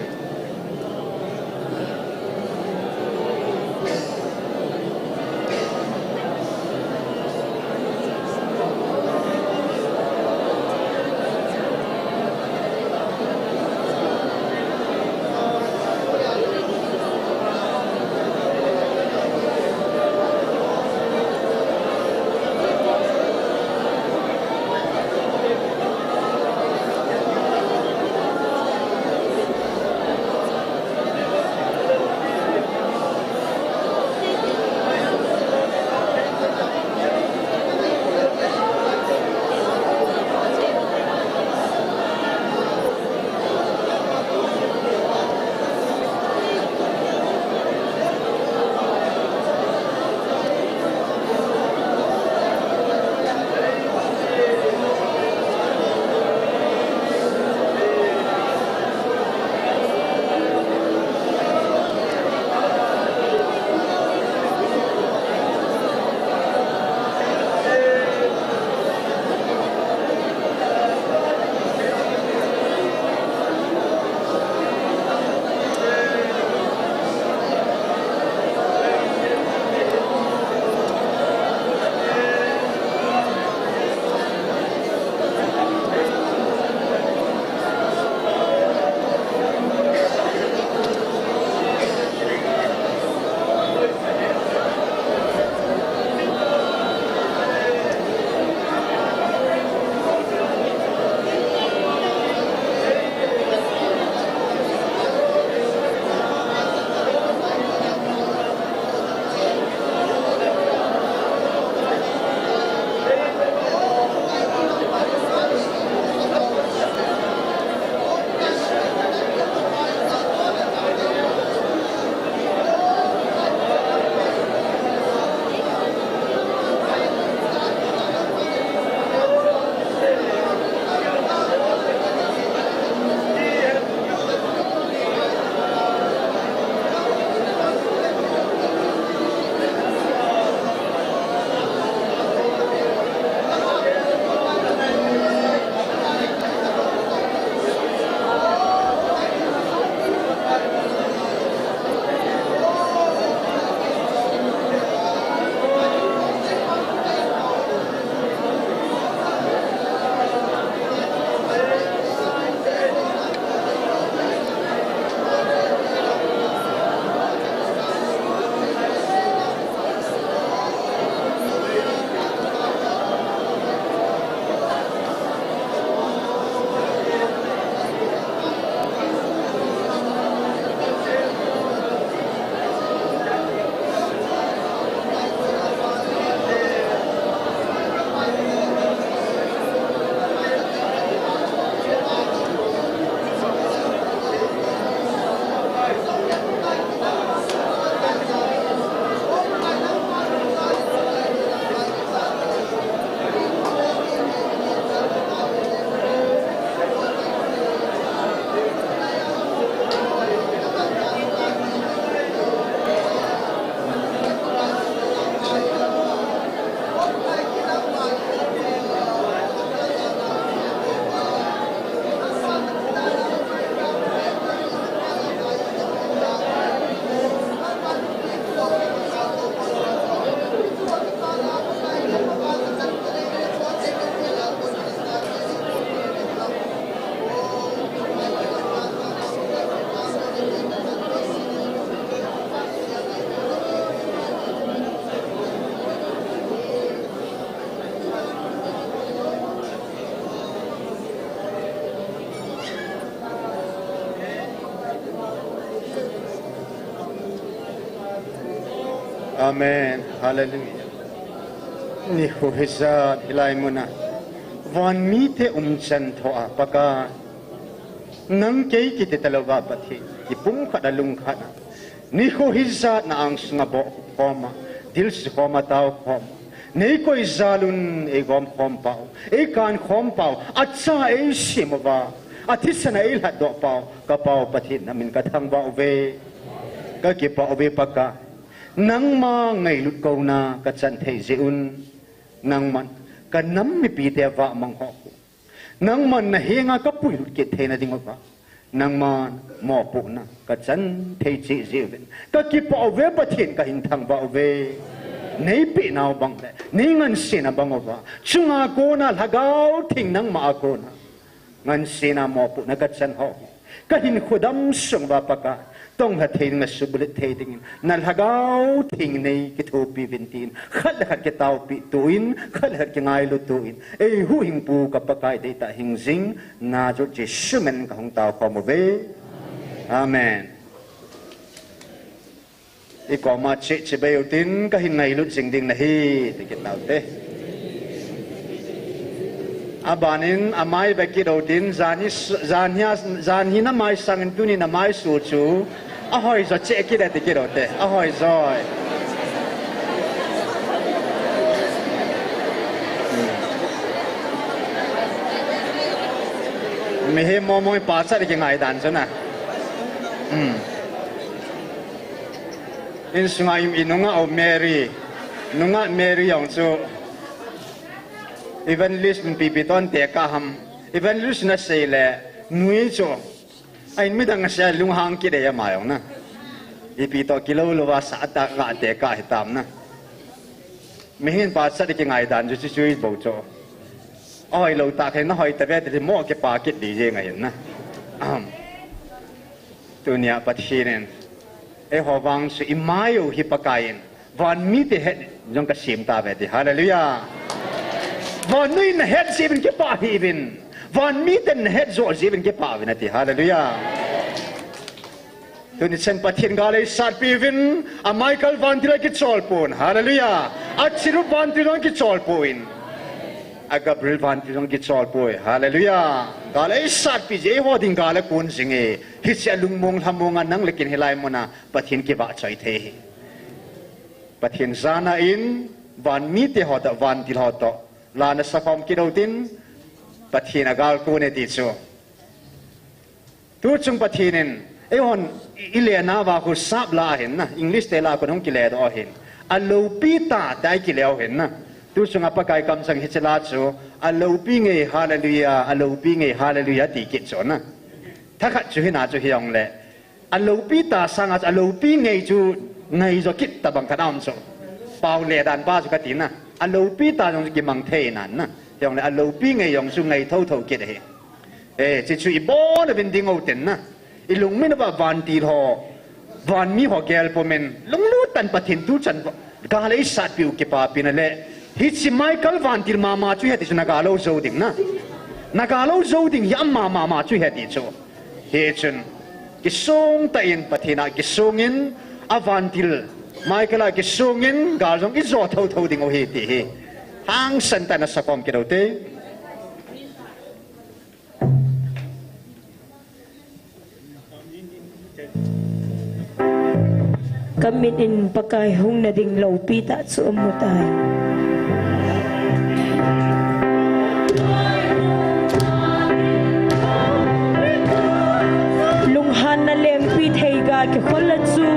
Amen. Hallelujah. Nikho hijat hilai muna van mite umchan thoa Pakai, nang kei kiti talouva Pathen, kipumkhat a lungkhat a, nikho hijat na angsunga bohkhoma, dilse khoma, tao khoma, neikoi jalun eigom khom pau, eikan khom pau, acha eisem uva, athisan a eilhatdoh pau, ka Pau Pathen namin kathangvah uve. Kakipah uve Pakai. Nangma ngailut kouna kachan thei jeh un, nangman kanam mipite vahmang ho khu, nangman nahenga kapuilut kit theina dinguva, nangman mopohna kachan thei cheh jeh uvin, kakipah uve Pathen, kahin thangvah uve. Neipeh nau bang le neingansena bang uva, chunga kona Lhagao Theng nangma a kona ngansena mopohna kachan ho, kahinkho damsung uva Pakai, tonglha thei ding, nasuhbulhit thei dingin, na Lhagao Theng nei kithopi uvin tin, khat le khat kitaopi toh in, khat le khat kingailu toh in, eihuhhingpu ka Pakai deitah hingjing, najou Jesu min kahung taokhom uve. Amen. Ikoma cheh chibai utin, kahin ngailut jing ding nahi, ti kit taute. Abanin amai be kit utin, janhi, janhi, janhi namai sangin tuni namai su chu ahoijo cheh kit e, ti kit ute. Ahoijo. Mihem momo in pachat kingaidan chu na. Insunga i, inunga u Mary, nunga Mary jong chu evangelist in ipi ipi toh tekah ham, evangelist in asei le, nui chu ahin midang asei lunghang kit e ama jong na. Ipi toh kilou louva sa atah ga tekah hitam na. Mihem pachat kingaidan chu chuchu bou chu. Ahoilou tah khen, nahoi tave ti mo kipa kit di jeng ahin na. Tunia Pathen in eiho vang chu imai u hi Pakai in van mite het jong kasem tauve ti. Hallelujah. Vannoi in nahet jeh uvin kipah hih uvin, van miten nahet joh jeh uvin kipah uvin ati. Hallelujah. Tuni chan Pathen gal eisatpi uvin, a Michael vantil akicholpon. Hallelujah. A Cherub vantil jong akicholpon. A Gabriel vantil jong akicholpoi. Hallelujah. Gal eisatpi jeh, eiho ding gal akon jing e. Hiche a lungmong lhamong a nang le ken hilai muna Pathen kivahchoi thei hi. Pathen jana in van mite ho toh, vantil ho toh la nasakhom kit utin, Pathen agal kon e ti chu. Tuchung Pathen in eihon i, ilenauva khu sap la ahin na, English te la khu hung kiledoh ahin. Aloupi tah tia ikile u ahin na. Tuchunga Pakai kamsang hiche la chu, aloupi ngei hallelujah, aloupi ngei hallelujah ti kit chu na. Thakhat chu hina chu hijongle, aloupi tah sanga chu aloupi ngei chu ngaijo kit tabang khat aum chu. Pao le dan pa chu kati na. Aloupi tah jong chu kimang thei nan na. Hijongle aloupi ngei jong chu ngai thotho kit ahi. Eh, chuchu ibon uvin ding utin na. Ilungmin uva vantil ho, vanmi ho gel pumin, lunglut tah in Pathen tuchan gal eisatpi u kipapina le, hiche Michael vantil mama chu ahi ti chu naga lou jou ding na. Naga lou jou ding hi ama mama chu ahi ti chu. Hichun kisung tah in Pathen a kisungin, avantil Michael a kisungin gal jong ijo thotho ding u ahi ti hi hangsan tah in nasakhom kit ute. Kamit in Pakai hung nading loupi tah chu amu tai. Lunghanna lengpi theiga kikhol a chu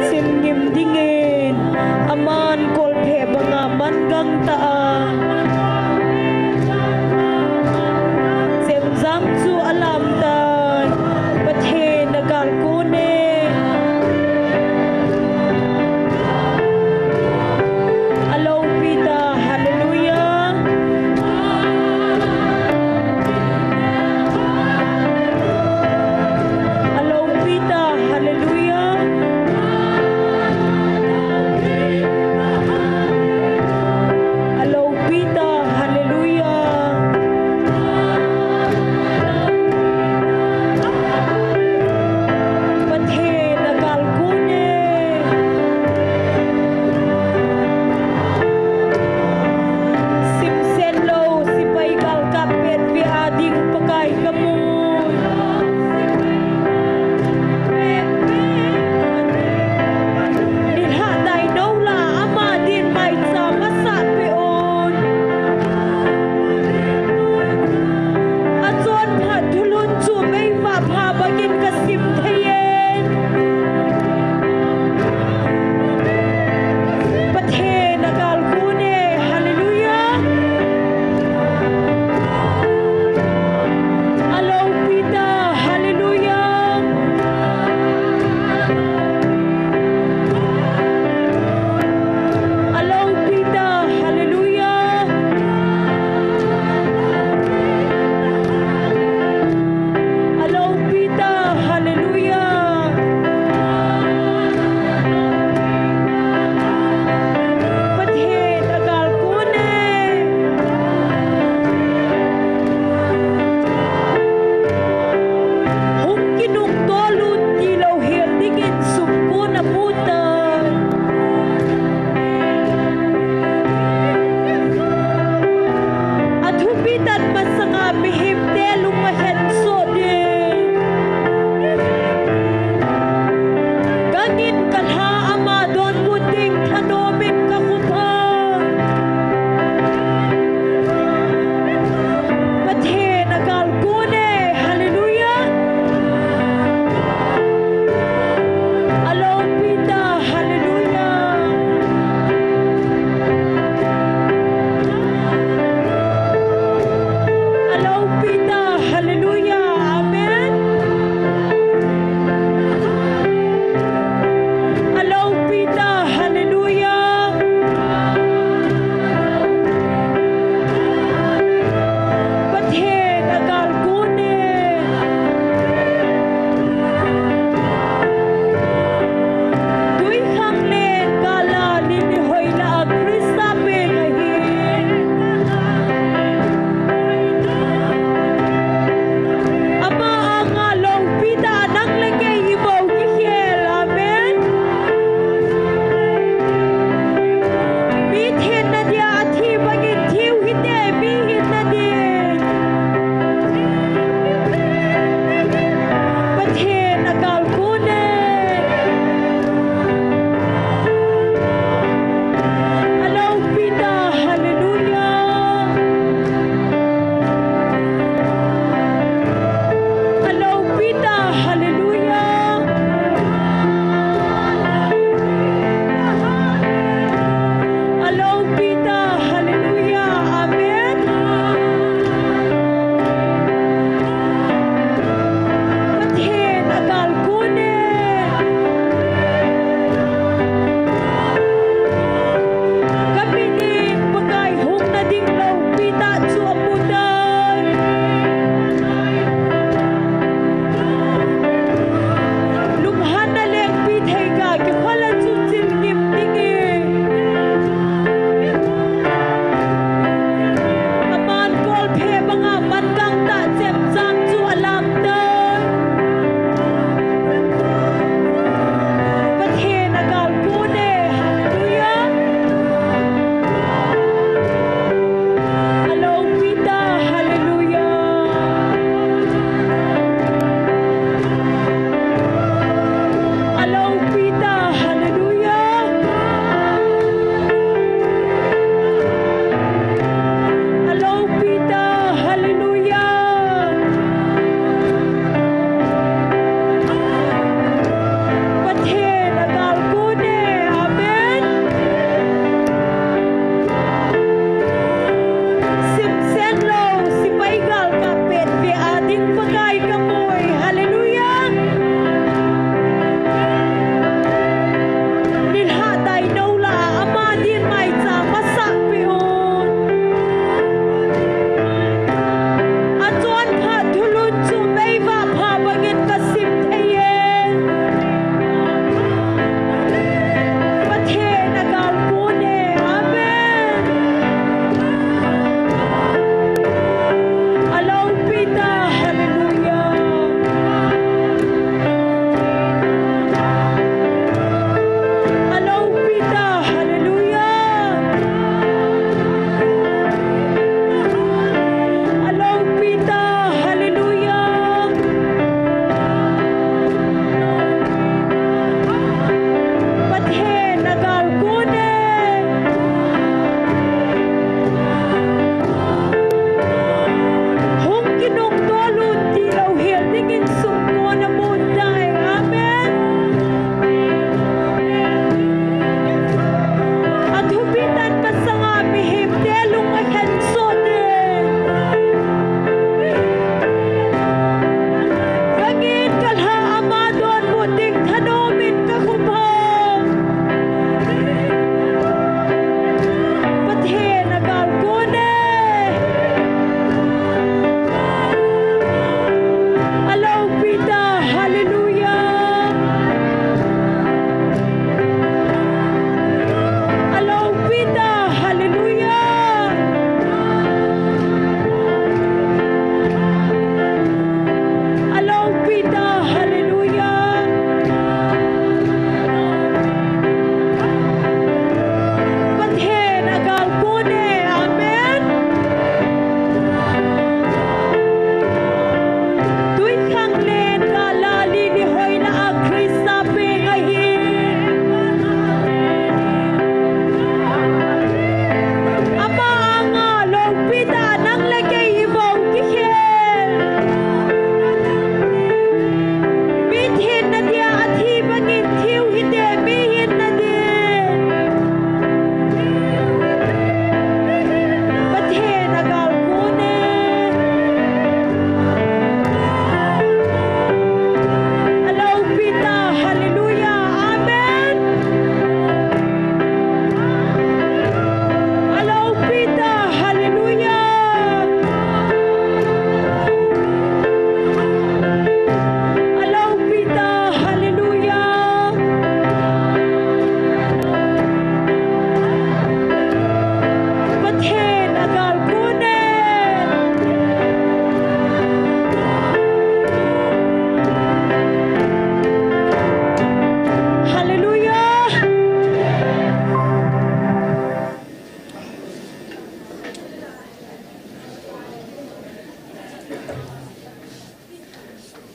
chimngim dingin, aman kolphe banga man gangtah a, chemjam chu alamtai. Pathen agal kon e. Aloupi tah, hallelujah. Aloupi tah, hallelujah. mihemte lung ahensoh ding. Ka ngin ka lha ama donbut ding thanom in ka khut a. Pathen agalkon e, hallelujah. Aloupi ta, hallelujah. Aloupi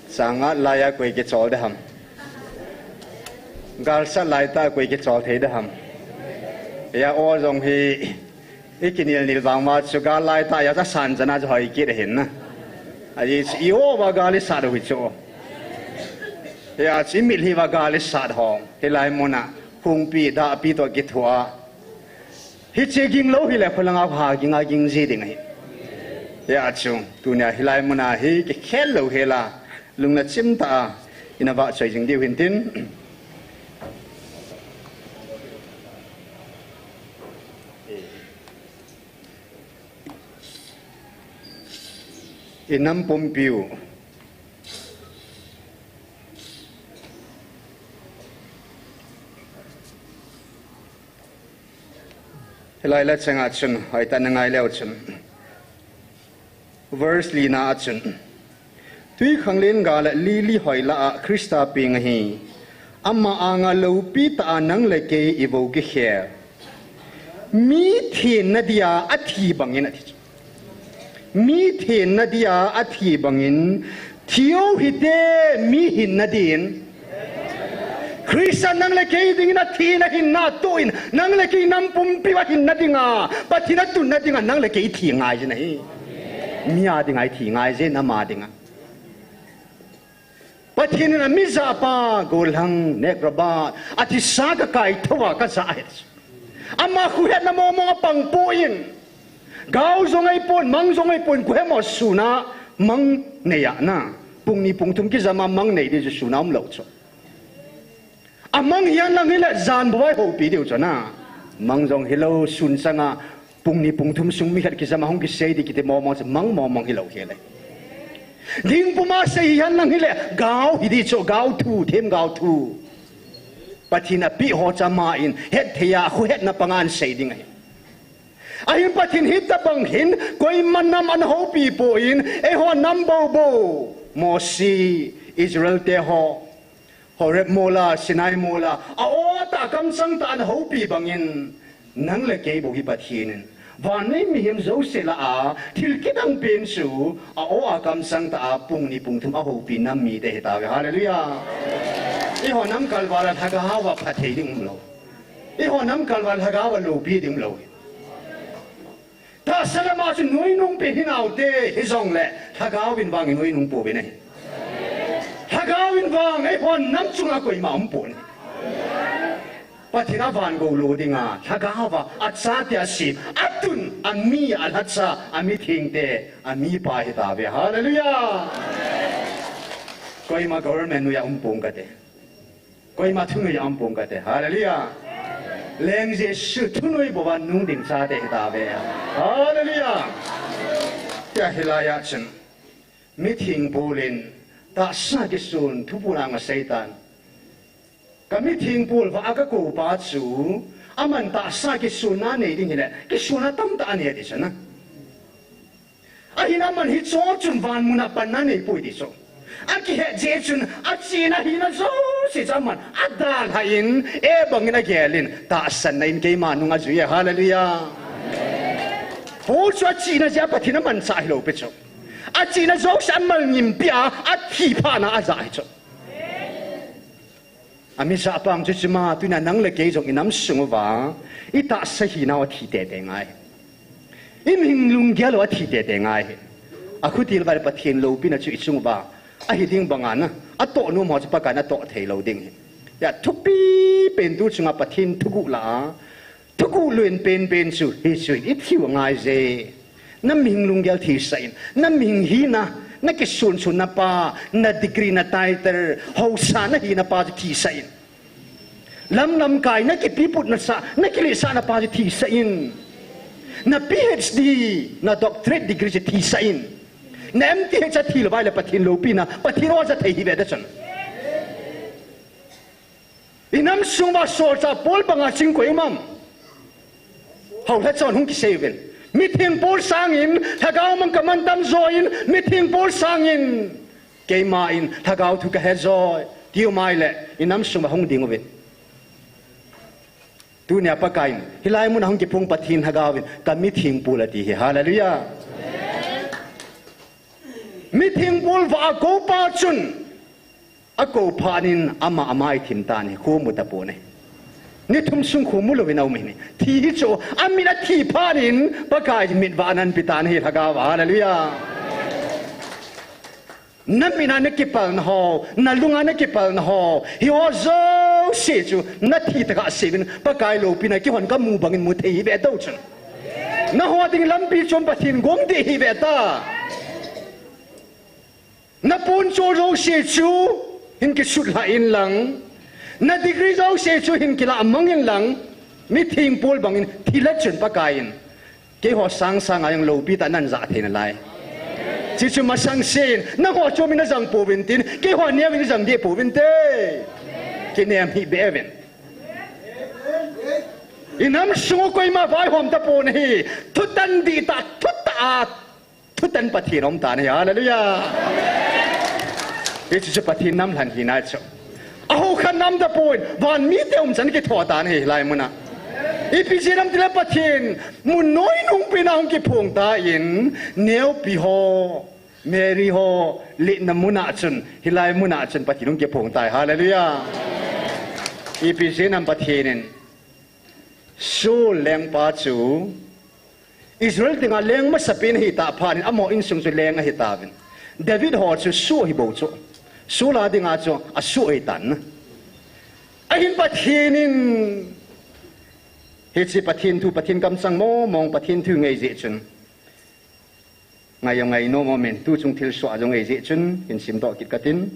Sangat laiya koi kichol de ham. Galsat laitah koi kichol thei de ham. Hia o jong hi, i kinil nil vang ma chu gal laitah ya cha san chana chu hoi kit ahin na. Ahi chu i o va gal i sat u hi chu. Hia chu i mit hi va gal i sat hong. Hilai muna hungpi dahpi toh kithu a. Hiche ging lou hile kholanga ha ging a ging ji ding ahi. Hia chu tunia hilai muna hi kikhel lou hela. Lungna chimtah a, ina vahchoi jing diu hintin. I nam pumpiu. Hilai la changa chun, hoitah na ngai leu chun. Verse lina a chun. Twikhanglen ga le lili hoilah a Christa peng ahi. Ama anga loupitah a nang le kei i vo kikhel. Mi thenna dia a thi bangin a thi chu. Mi thenna dia a thi bangin, thi u hite mi hinna din. Christa nang le kei dingin a thi na hinna tuin, nang le kei nam pumpi a hinna dinga, Pathen a tunna dinga, nang le kei thi ngai jin ahi. Mi a dinga i thi ngai jin, ama dinga. Pathen in a mi japa, gollhang, nek rabat, a thisa ka kaitho a ka ja ahi. Ama khuhetna momong a pang poi. Gao jong ahipon, mang jong ahipon, khuhemo suna, mang nei a na. Pung ni pung thum kijama mang nei di chu suna umlou chu. A mang hihen lang hile, jan bou a i houpi diu chu na. Mang jong hilou, sun changa, pung ni pung thum sung mi khat kijama hung kisei di kiti momong chu mang momong hilou hile. Ding puma sei hihen lang hile, gao hi di chu, gao thu, themgao thu. Pathen a peh ho chu ama in, hetthei a, khuhetna panga ahin sei ding ahi. Ahin Pathen hitabang hin, koima nam ana houpi poi, eiho nam bou bou. Mosi, Israel te ho. Horeb mola, Sinai mola, a o tah kamchang tah ana houpi bangin, nang le kei bou hi Pathen in. Vannoi mihem jouse lah a, thil kidang pen chu, a o a kamchang tah a, pung ni pung thum a houpi nam mite hitauve. Hallelujah. Eiho nam kalval a lhagao a phatthei ding umlou. Eiho nam kalval a lhagao a loupi ding umlou. Tahsa lama chu nuinung pen hinaute, hijongle, lhagao in vang i nuinung pouvin ahi. Lhagao in vang, eiho nam chunga koima umpon ahi. Pathen a van gou lou dinga, lhagao a, a chate a sem, a tun, a mi, a lhacha, a mithengte, a mipa hitauve. Hallelujah! Koima government noiya umpong kate. Koima thunoi a umpong kate. Hallelujah. Leng Jesu thunoi bou a nung ding chate hitauve. Hallelujah. Tia hilai a chun. Mitheng pol in tahsa kisun thupuna nga seitan. Ka mitheng pol va a ka koupa chu. Aman tahsa kisunna nei ding hile. Kisunna tamtah anei ati chu na. Ahin aman hicho chun van muna panna neipoi ti chu. A kihet jeh chun a chihna hina jouse chu aman a dalhan e bangin a gelin tahsanna in keima nung a jui e. Hallelujah. Paul chu a chihna jeh a Pathen a manchah hilou pi chu. A chihna jouse a malngim pi a a thi phat na a ja hi chu. A mi japa chu chima, tunia nang le kei jong i nam sung uva, i tahsa hinau a thi tete ngai. I mihing lunggel u a thi tete ngai. A khutil vai Pathen loupina chu i chung uva, a hi ding banga na, a toh nom ho chu Pakai in a toh thei lou ding hi. Ya thupi pen tu chunga Pathen thuguh la a, Thuguh luen penpen chu, hichu in i thiu angai je. Na mihing lunggel thisah in, na mihing hina, na kisunsunna pa, na degree, na title, haosa na hina pa chu thisah in. Lamlamkai na kipiputna sah, na kilehsahna pa chu thisah in. Na P H D, na doctorate degree chu thisah in. Na M Th a thilou vai le Pathen loupina, Pathen oja thei hi ve da chun. I nam sung uva solchah Paul banga ching koi um am? Hou lhachon hung kisei uvin. Mitheng Paul sangin, lhagao mang ka mantam jo in, mitheng Paul sangin, keima in, lhagao thu ka he jo, ti um ai le, i nam sung uva hung ding uvin. Tunia Pakai in, hilai mun a hung kiphung Pathen lhagao in, ka mitheng Paul ati hi. Hallelujah. Mitheng bolvah a kou pa chun, akou phat in ama amai thim tan ahi, kho mu tapon ahi. Ni thum sung kho mu louvin aum in ahi. Thi hi chu, amit a thi phat in, Pakai in mitvah ananpi tan ahi, lhagao a, hallelujah. Namin a nakipalna ho, nalung a nakipalna ho, hiho jouse chu, nathi tah a seiyun, Pakai loupina keihon kamu bangin mu thei hih ve tao chun. Naho ding lampi chom Pathen gong ding hih ve ta. Naponchol jouse chu hin kisutlha inlang, na degree jouse chu hin kilah mang inlang, mitheng bol bangin thilha chun Pakai in keiho sangsang a jong loupi tah nan jah thei nalai. Chuchu masang sen, nangho chom in najang pouvin tin, keiho neo in ijang deh pouvin te. Kinem hih beh uvin. Inam sung u koima vaihom tapon ahi, thutan dihtah, thutah a, thutan Pathen aum tan ahi, hallelujah. Hichu chu Pathen nam lhan hina chu. Ahokhan nam tapon, van mite umchan kitho tan ahi, hilai mun a. Ipi jeh ham itile Pathen, mun noi nungpen a hung kiphong tan, neopi ho, Mary ho, lhitna mun a chun, hilai mun a chun Pathen hung kiphong tai, hallelujah. Ipi jeh ham Pathen in, Saul lengpa chu, Israel dinga leng masapen ahitah phat in, amaho insung chu leng ahitauvin. David ho chu soh hibou chu, Saul a dinga chu asoh ahitan. Ahin Pathen in, hiche Pathen thu, Pathen kamchang mong mong, Pathen thu ngai jeh chun, ngai jong ngai nom umin, tuchung thilsoh jong ngai jeh chun, hin simdoh kit katin.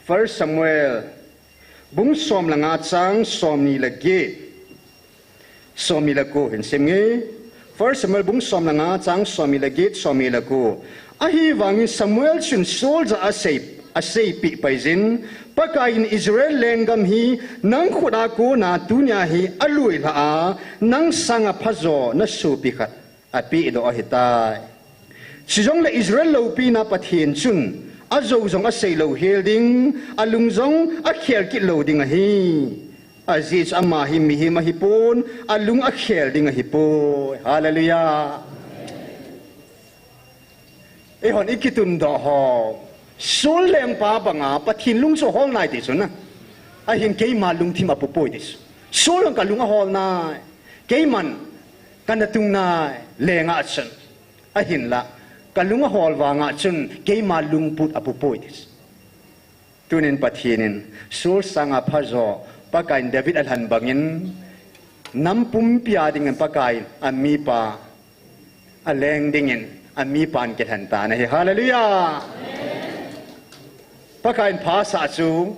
First Samuel, bung som le nga chang somni le get, somni le ko hin sim nge. First Samuel bung som le nga chang somni le get, somni le ko. Ahivangin Samuel chun Saul jah a asei, aseipeh paiyin, Pakai in Israel lenggam hi nang khut a kona tunia hi aluilhah a, nang sanga phajo nasopi khat apehdoh ahitai. Chujongle Israel loupina Pathen chun ajou jong aseilou hel ding, alung jong akhel kit lou ding ahi. Ajeh chu ama hi mihem ahipon, alung akhel ding ahipoi. Hallelujah. Eihon ikitundoh ho, Saul lengpa banga Pathen lung chu ahol nai ti chu na. Ahin keima lungthim apupoi ti chu. Saul in kalung ahol nai, keiman kana tung nai, lenga chun. Ahinla, kalung ahol vanga chun keima lungput apupoi ti chu. Tunin Pathen in Saul sanga phajo, Pakaiyin David alhen bangin, nam pumpia dingin Pakaiyin amipa, aleng dingin amipa in kilhen tan ahi. Hallelujah! Pakaiyin pha asah chu,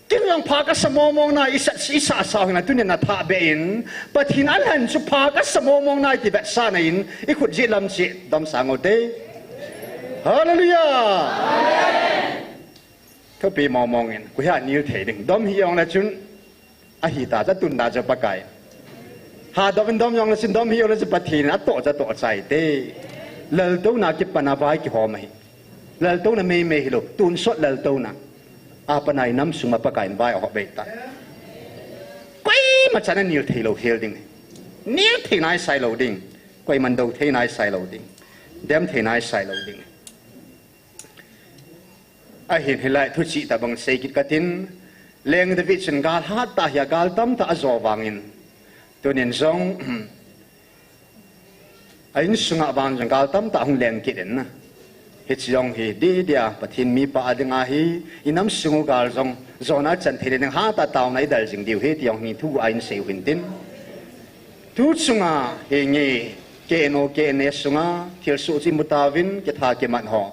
ken jong pha kasa mong mong nai, isa, isa sa hina tunin athah beh in, Pathen alhen chu pha kasa mong mong nai ti vetsahna in, ikhut jeh lam cheh domsang ute. Hallelujah! Thupi mong mong in, koi ham anel thei ding. Dom hih jongle chun, ahita chu atun da chu Pakai. Hadom in dom jongle chun, dom hih jongle chun Pathen in atoh chu atoh chai te. Laltouna kipana vai kihom ahi. Laltouna meimei hilou, tonsot laltouna. Apanai nam sunga Pakaiyin vai ahop bei ta. Koima chan anel thei lou hel ding. Nel thei naisai lou ding. Koiman dou thei naisai lou ding. Dem thei naisai lou ding. Ahin hilai thuchih tobang sei kit katin, Leng David chun gal hattah hia gal tamtah ajo vangin, tunin jong, a insunga vang jong gal tamtah hung leng kit in na. Hiche jong hi didi a, Pathen mipa a dinga hi, inam sung u gal jong, jona chan thei ding hattah taona idel jing diu ahi ti jong hi thu a insei u hintin. Tu chunga hi nge, K N O, K N A sunga, thilsoh chu imu tauvin, kitha kiman ho.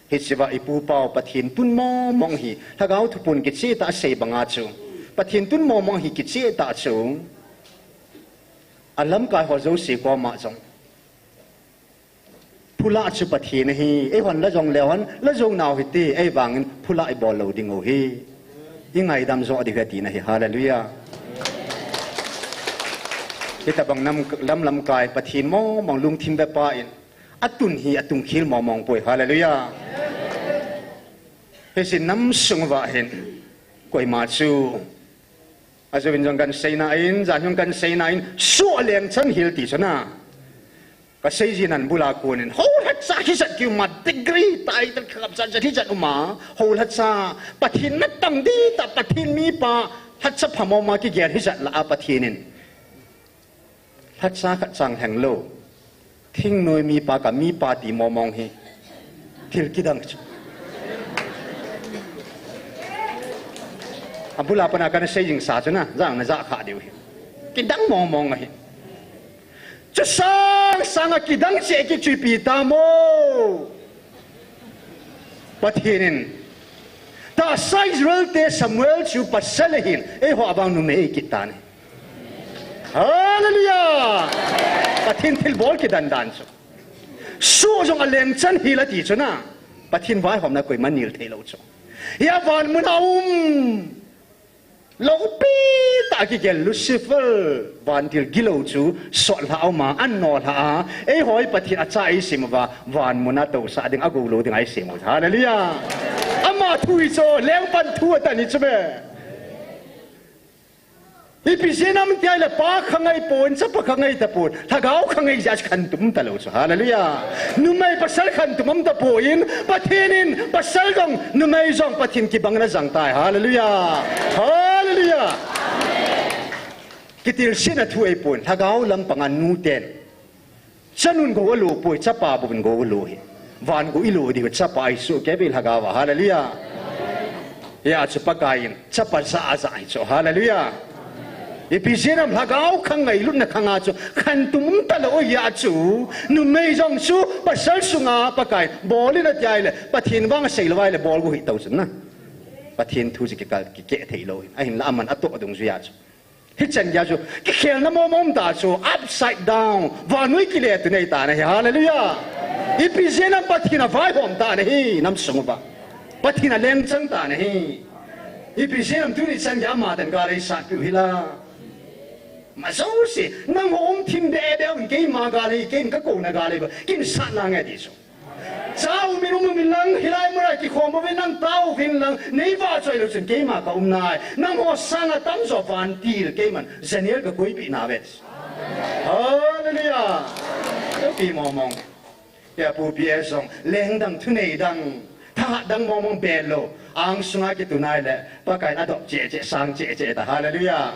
Hichea ipu pau Pathen tun mong mong hi, Lhagao Thupun kicheh tah a asei banga chu, Pathen tun mong mong hi kicheh tah chu, alamkai ho jouse koma jong, phulah chu Pathen ahi, eihon la jong leu hen, la jou nau hite, ahivangin phulah ibol lou ding u ahi. Ingaidam joh diu ahi tina ahi, hallelujah. Hitobang lam, lam lamkai Pathen mong mong lungthim vepa in, atun hi atungkhel mong mong poi. Hallelujah. Hiche nam sung uva hin, koima chu, ajouvin jong kahin seina in, jan jong kahin seina in, soh leng chan hel ti chu na. Kasei jin nan bula konin, ho lhacha hijat kiuma, degree, title, khap jat jat hijat uma, ho lhacha, Pathen natang ding ta, Pathen mipa, lhacha phamoma kigel hijat lah a Pathen in. Lhacha khat chang lheng lou. Thingnoi mipa ka mipa ti momong hi. Thil kidang chu. Abula pana kana sei jing sa chu na, jang na ja kha diu hi. Kidang momong ahi. Chu sang sanga kidang che ki chu ipi ta mo. Pathen in, tahsa Israel te Samuel chu pasal ahin, eiho vang numei kit tan ahi. Hallelujah! Pathen thilbol kidan dan chu. Su jong aleng chan hil ati chu na. Pathen vaihomna koima nil thei lou chu. Hia van mun a um. Loupi tah a kigel Lucifer, vantil gilou chu, sot lha a um a, an no lha a, eiho hi Pathen acha eisem uva, van mun a tousah ding, agou lou ding a eisem u. Hallelujah. Ama thu hi chu, lengpan thu atan hi chu be. Ipi jeh ham tia le pa khangai pon, chapa khangai tapon, lhagao khangai jeh a khantum talou chu. Hallelujah. Numei pasal khantum um tapon, Pathen in pasal jong, numei jong Pathen kibang na jang tai. Hallelujah. Hallelujah. Kitilsina thu eipon, lhagao lampanga nu ten. Chanun gou alo poi, chapa bou in gou alo hi. Van gou ilo diu, chapa isu keve lhagao va. Hallelujah. Hia chu Pakai in, chapa ja aja hi chu. Hallelujah. Ipi jeh ham lhagao khangailutna khanga chu, khantum talou hia chu, numei jong chu, pasal sunga Pakai, bol in ati a le, Pathen vang asei lou a le, bol gou hi tou chu na. Pathen thu chu kikal, kikeh thei lou hi. Ahinla aman atoh dungjuia chu. Hichan geiya chu, kikhelna momong ta chu, upside down, vannoi kile tu nei ta na hi, hallelujah. Ipi jeh ham Pathen avaihom ta na hi, nam sung uva. Pathen alengchang ta na hi. Ipi jeh ham tuni chan geiya ama dan gal eisat piu hila. Majouse, nangho um thim be be un keima gal hi, ken kakouna gal hi, ken sat nange ti chu. Cha um in um um in lang, hilai muna kikhom uvin lang, tao uvin lang, nei vahchoi lou chun keima ka um nai. Nangho sanga tamjo vantil keiman, janel ka koipeh nauve. Hallelujah. Pi momong. Hia pu pi e jong, leng dang thunei dang, thahat dang momong bel lou. Ang sunga kitu nai le, Pakai in adop cheh cheh, sang cheh cheh ta. Hallelujah.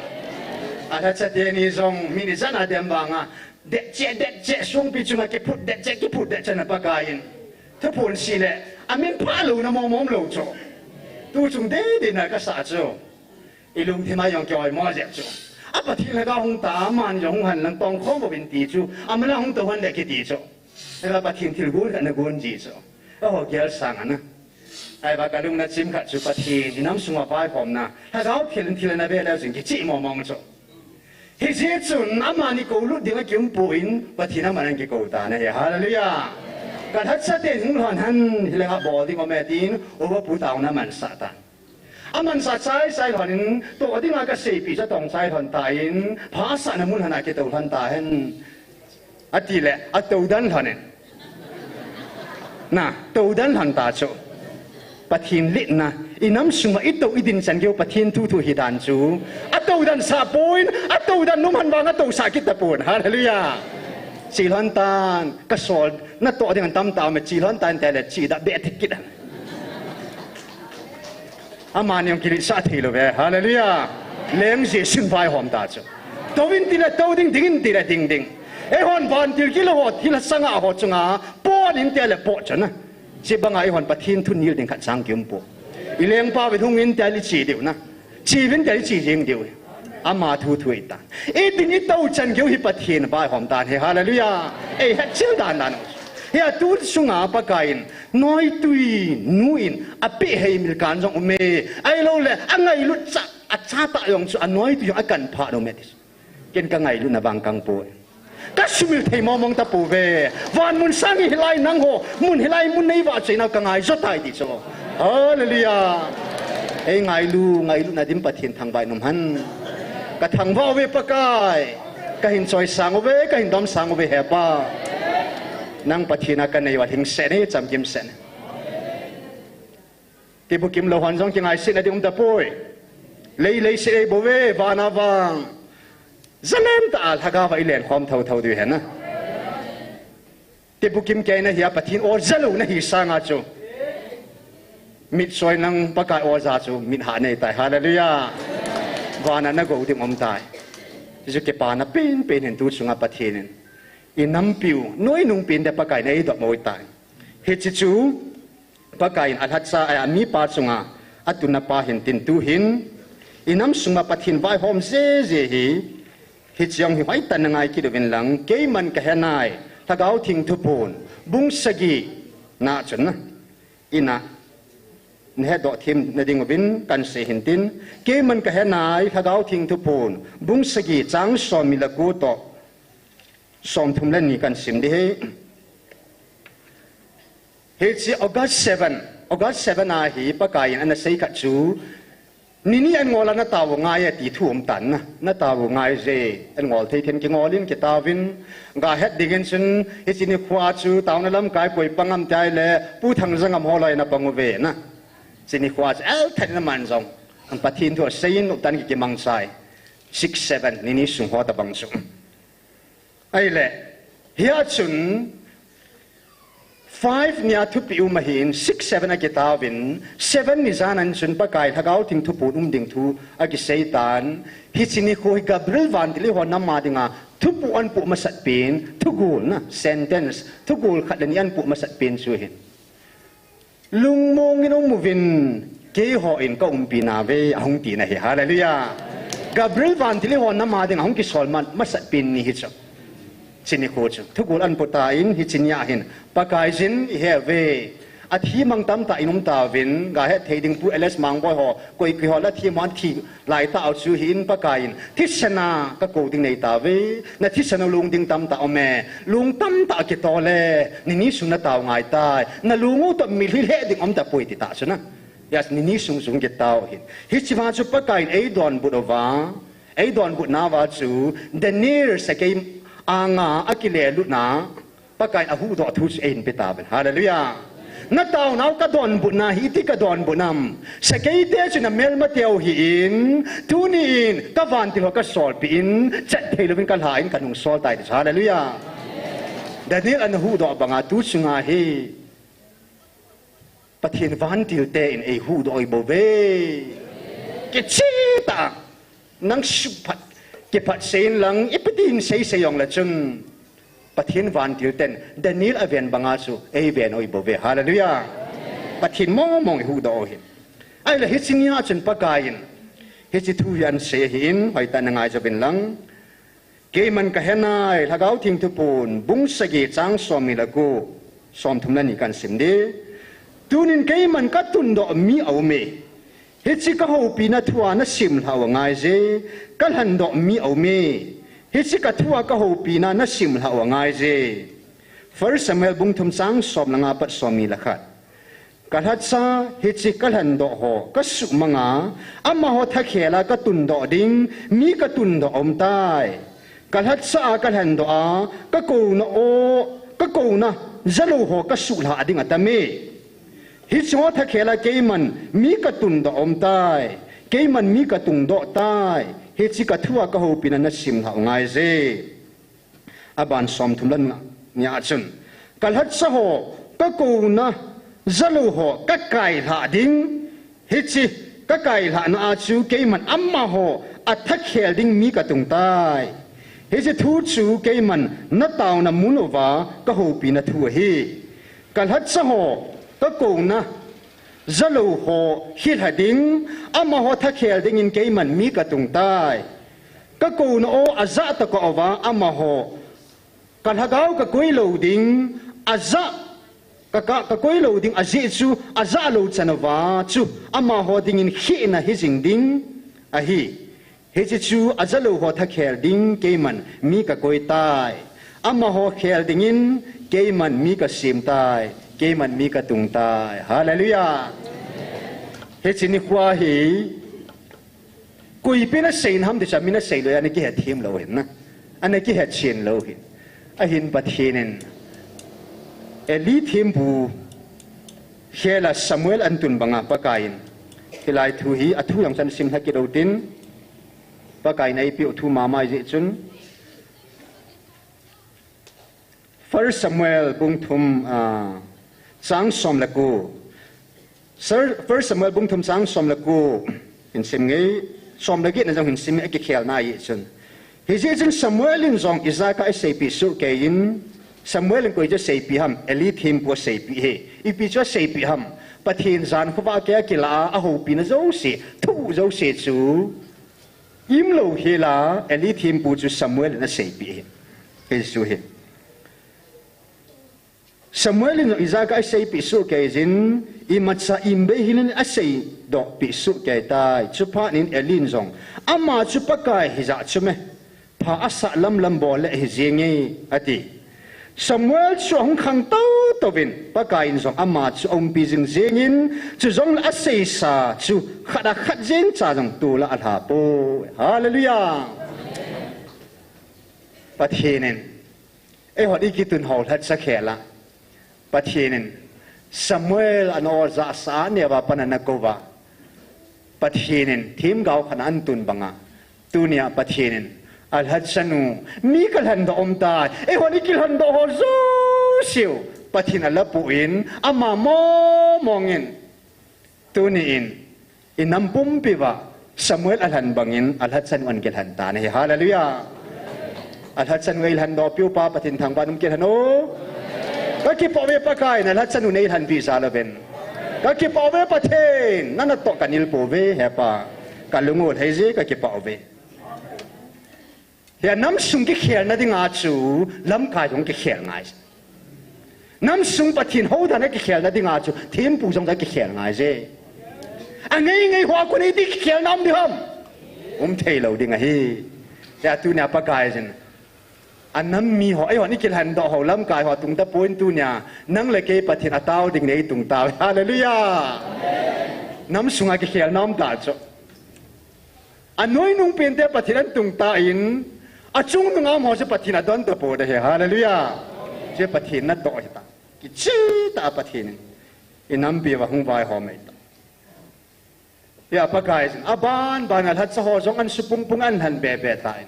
Alhacha teni jong, mi ni jan a dem vanga, det cheh, det cheh, sungpi chunga kiphut det cheh, kiphut det cheh na Pakai in. Thuphon sei le, amin pha louna momong lou chu. Tu chung dei dei na kasa chu. Ilungthim a jong kioimo jep chu. A Pathen lhagao hung ta, aman jong hung hen lang tongkhom uvin ti chu. Aman a hung tou hen le kiti chu. Ahivang Pathen thilgon khat nagon ji chu. Eiho gel sanga na. Ahivang kalung nachim khat chu Pathen, inam sunga vaihomna. Lhagao thil in thil ana ve leu chun kicheh momong chu. Hijeh chun amani koulut ding akium pon, Pathen aman ahin kikou ta na hi, hallelujah. Kalhacha ten hung lhon hen, hilanga bol ding aume tin, uva pu taona amansah tan. Amansah chai chai lhon in, toh dinga kaseipeh chu atong chai lhon tan, phat asahna mun lhon a kitou lhon ta hen. Ati le, atou den lhon in. Na, tou den lhon ta chu. Pathen letna, inam sunga itou idin chan geiyu Pathen thu thu hi dan chu. Atou den sah pon, atou den nom hen vang atousah kit tapon. Hallelujah. Che lhon tan, kasol, natoh ding atam taume, che lhon tan tile, che da be thik kit hen. Amani jong kiletsah thei lou ve. Hallelujah. Leng Jesun vaihom ta chu. Tou in tile tou ding, ding in tile ding ding. Eihon vantil gilou ho, thil sanga ho chunga, pot in tile pot chu na. Chubanga eihon Pathen thu nil ding khat chang kium poi. Ilengpa uvin hung in tile che diu na. Che uvin tile che jeng diu. Ama thu thu ita. Idin itou chan geiyu hi Pathen vaihom ta hi. Hallelujah. Eihetchil dan dan. Hia tu sunga Pakai in Noitui nu in apeh heimil kan jong ume. Ahilouleh, angailut cha, acha tah jong chu anoitui jong akan phat ume ti. Ken kangailutna vang kang poi. Kasumil thei momong tapouve. Van mun sang hi hilai nangho. Mun hilai mun nei vahchoi nau kangai jo tai ti chu. Hallelujah. Ei ngailu, ngailutna dim Pathen thangvah in um hen. Kathangvah uve Pakai. Kahin choisang uve, kahin domsang uve he Pa. Nang Pathen a kanei u alhingset e, chamkimset e. Kibukim lou hon jong kingaisetna ding um tapoi. Lei, leiset eibouve, vana vang. Jalen tah a lhagao va ilenkhom thotho diu hen na. Tebu kimkei nahi a Pathen oja lou nahi sanga chu, mit soi nang Pakai oja chu mit hah nei tai. Hallelujah. Vana nagou ding um tai. Hichu kipana penpen hin tu chunga Pathen in inampiu, noi nungpen te Pakai in eidop mo tai. Hiche chu Pakai in alhatcha a, amipa chunga atunna pa hin tin tu hin, inam sunga Pathen vaihom jeje hi, hiche jong hi hoitah in nangai kit uvin lang, keiman kahe nai, Lhagao Theng Thuphon, bung sagi na chun na, ina, nahedoh them nading uvin kahin sei hin tin, keiman kahe nai, Lhagao Theng Thuphon, bung sagi chang somni le ko toh somthum le ni kahin sim ding ahi. Hiche August seven, August seven a hi Pakai in ana sei khat chu, nini an ngol a natao u ngai e ti thu um tan na, natao u ngai je, an ngol thei then kingol in kitaovin, gahet dingin chun, hiche nikho chu taona lamkai koi pang am tia le, Pu Thangjangam ho loi ana pang uve na. Hiche nikho chu el thet in aman jong, Pathen thu asei in uptah in ki, kimangchai. Six seven, nini sung ho tabang chu. Ahile, hia chun five nia thupeh um ahin, six seven akitaovin, seven ni jan an chun Pakai Lhagao Theng Thuphon um ding thu akisei tan, hiche nikho hi Gabriel vantil eiho nam a dinga thuphon ahin poh masat pen, thugol na, sentence, thugol khat le ni ahin poh masat pen chu ahin. Lungmong in um uvin, keiho in ka umpi nauve, ahung tina ahi. Hallelujah. Gabriel vantil eiho nam a dinga hung kisol man, masat pen ni hichu. Hiche nikho chu thugol ahin poh tan, hiche nia hin Pakai jin ihe uve. Athi mang tamtah in um tauvin, gahet thei ding Pu L S Mangboi ho, koi koi ho la thi man thi lai tah u chu hin Pakai in, thisan a kakou ding nei tauve, nathisan u long ding tamtah um e, long tamtah kitol e, nini sung natao ngai tai, nalong u toh mitlhi lheh ding um tapoi ti tah chu na. Yes, nini sung sung kitao hin. Hiche vang chu Pakai in eidonbut uva, eidonbut nauva chu, Daniel sakei anga akile lutna, Pakai in ahuhdoh thu chu eihin pe tauvin. Hallelujah. Nataonau kadonbutna hi iti kadonbut nam. Sakeite chu namelmateu hi in, tuni in kavantil ho kasolpeh in, chat thei louvin kalha in kanung sol tai ti chu. Hallelujah. Daniel ana huhdoh banga tu chunga hi Pathen vantil te in eihuhdoh u bou ve. Kicheh tah a, nang sukphat, kiphat sei in lang, ipi tin sei sei jong le chun, Pathen vantil ten Daniel aven banga chu eiven u bou ve. Hallelujah. Pathen mong mong eihuhdoh u ahi. Ahile hiche nia chun Pakai in hiche thu hi ahin sei ahin, hoitah in nangai jouvin lang. Keiman kahe nai, Lhagao Theng Thuphon, bung sagi chang somni le ko, somthum le ni kahin sim ding. Tunin keiman katundoh mi aum e. Hiche kahoupina thu a nasimlhah u angai je, kalhandoh mi aum e. Hiche kathu a kahoupina nasimlhah u angai je. First Samuel bung thum chang som le nga pat somni le khat. Kalhacha hiche kalhandoh ho kasuhmang a, amaho thakhel a katundoh ding mi katundoh aum tai. Kalhacha a kalhandoh a, kakouna o, kakouna jalou ho kasuhlhah ding atam e. Hicheho thakhel a keiman mi katundoh aum tai. Keiman mi katungdoh tai. Hiche kathu a kahoupina nasimlhah u angai je. Aban somthum le nga nia chun, kalhacha ho, kakouna jalou ho kakailhah ding, hiche kakailhahna a chu keiman amaho athakhel ding mi katung tai. Hiche thu chu keiman nataona mun uva kahoupina thu ahi. Kalhacha ho, kakouna jalou ho hilha ding, amaho thakhel dingin keiman mi katung tai. Kakouna o ajah tokah uva amaho, kalhagao kakoi lou ding, ajah, ka, ka, kakoi lou ding ajeh chu ajah lou chan uva chu amaho dingin khehna hijing ding ahi. Hiche chu ajalou ho thakhel ding keiman mi kakoi tai. Amaho khel dingin keiman mi kasem tai. Keiman mi katung tai. Hallelujah. Hiche nikho hi koipi nasei ham ti chu mi naseilou, ana kihethem lou hin na. Ana kihetchen lou hin. Ahin Pathen in Eli thempu khel a Samuel ahin tun banga Pakai in hilai thu hi athu jong chan simlha kit u tin, Pakai in eipeh u thu mama ahijeh chun, First Samuel bung thum, ah, chang som le ko. Sir, First Samuel bung thum chang som le ko. Hin sim nge, som le get na jong hin sim nge, akikhel nai chun. Hijeh chun Samuel in jong Isaac a aseipi soh kei in, Samuel in koi chu aseipi ham, Eli thempu aseipi ahi. Ipi chu aseipi ham, Pathen jan khovah a kei a kila a, ahoupi na jouse, thu jouse chu, im lou hel a, Eli thempu chu Samuel in aseipi ahi. Hichu hi. Samuel in jong Isaac a aseipi soh kei jin, imacha im bei hel in aseidoh pi soh kei tai. Chuphat in Eli in jong, ama chu Pakai hijat chu me, pha asah lamlam bol le ahi jing e, ati. Samuel chu ahung khang toutou vin, Pakai in jong ama chu aumpi jing jing in, chujongle aseisa chu khat a khat jeng cha jong tol a alha poi. Hallelujah. Pathen in eihon ikitun ho lhatcha khel a, Pathen in Samuel ana ol jahsa a neo a pat ana kou va, Pathen in themgao khat a ana tun banga, tunia Pathen in alhatcha nu, mi kalhandoh um tai. Eihon ikilhandoh ho jouseu Pathen alapui in, ama mong mong in, tuni in, inam pumpi uva Samuel alhan bangin alhatcha nu ana kilhan tan ahi. Hallelujah. Alhatcha nu eilhandoh piu pa Pathen thangvah in um kilhen o. Kakipah uve Pakai, nalhatcha nu neilhanpi jal uvin. Kakipah uve Pathen, nanatoh kanil pouve hepa. Kalung u lhai je, kakipah uve. Hia namsung kikhelna dinga chu lamkai jong kikhel ngai. Namsung Pathen houdan a kikhelna dinga chu thempu jong kikhel ngai je. Angei ngei hoa kon iti kikhelna um ding ham? Um thei lou ding ahi. Hia tunia Pakai jin, anam mi ho, eihon ikilhandoh ho lamkai ho tung tapon tunia nang le kei Pathen atao ding nei tung tau. Hallelujah. Namsunga kikhelna um ta chu. Anoi nung pente Pathen ana tung tan, achung nunga um ho chu Pathen adon tapon ahi. Hallelujah. Chu Pathen natoh hita. Kicheh tah a Pathen in inampi uva hung vaihom e ta. Hia Pakai jin, aban ban a lhatcha ho jong ana supung pung ana lhan be be tan.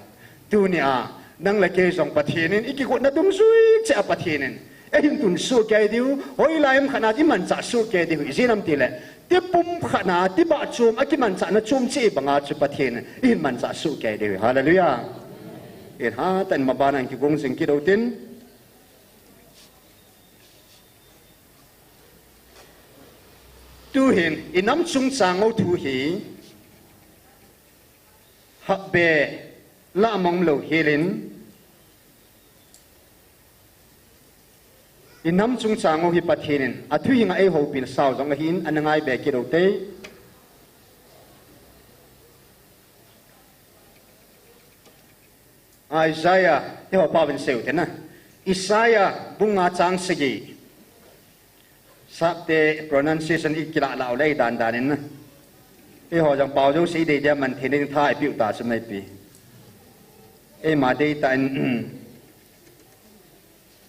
Tunia nang le kei jong Pathen in ikigotna dungjui cheh a Pathen in eihin tun soh kei diu, hoilai ham khat a imanchah soh kei diu, ijeh inem itile, ti pum khat a, ti bah chom a kimanchahna chom cheh banga chu Pathen in eihin manchah soh kei diu. Hallelujah. Ihatah in maban a kigong jing kit u hitin. Tuhin, inam chungchang u thu hi, hahbe lah a mang lou hel in, inam chungchang u hi Pathen in athuhing a eihoupina sao jong ahin, ana ngai be kit u hite. Isaiah, eiho pao vin sei u hite na. Isaiah bung nga chang sagi. Sapte pronunciation ikilah lah u le eidan dan in na. Eiho jong pao jouse idei dia man thei ding tha ipiu ta chu maipi. Eima dei tah in,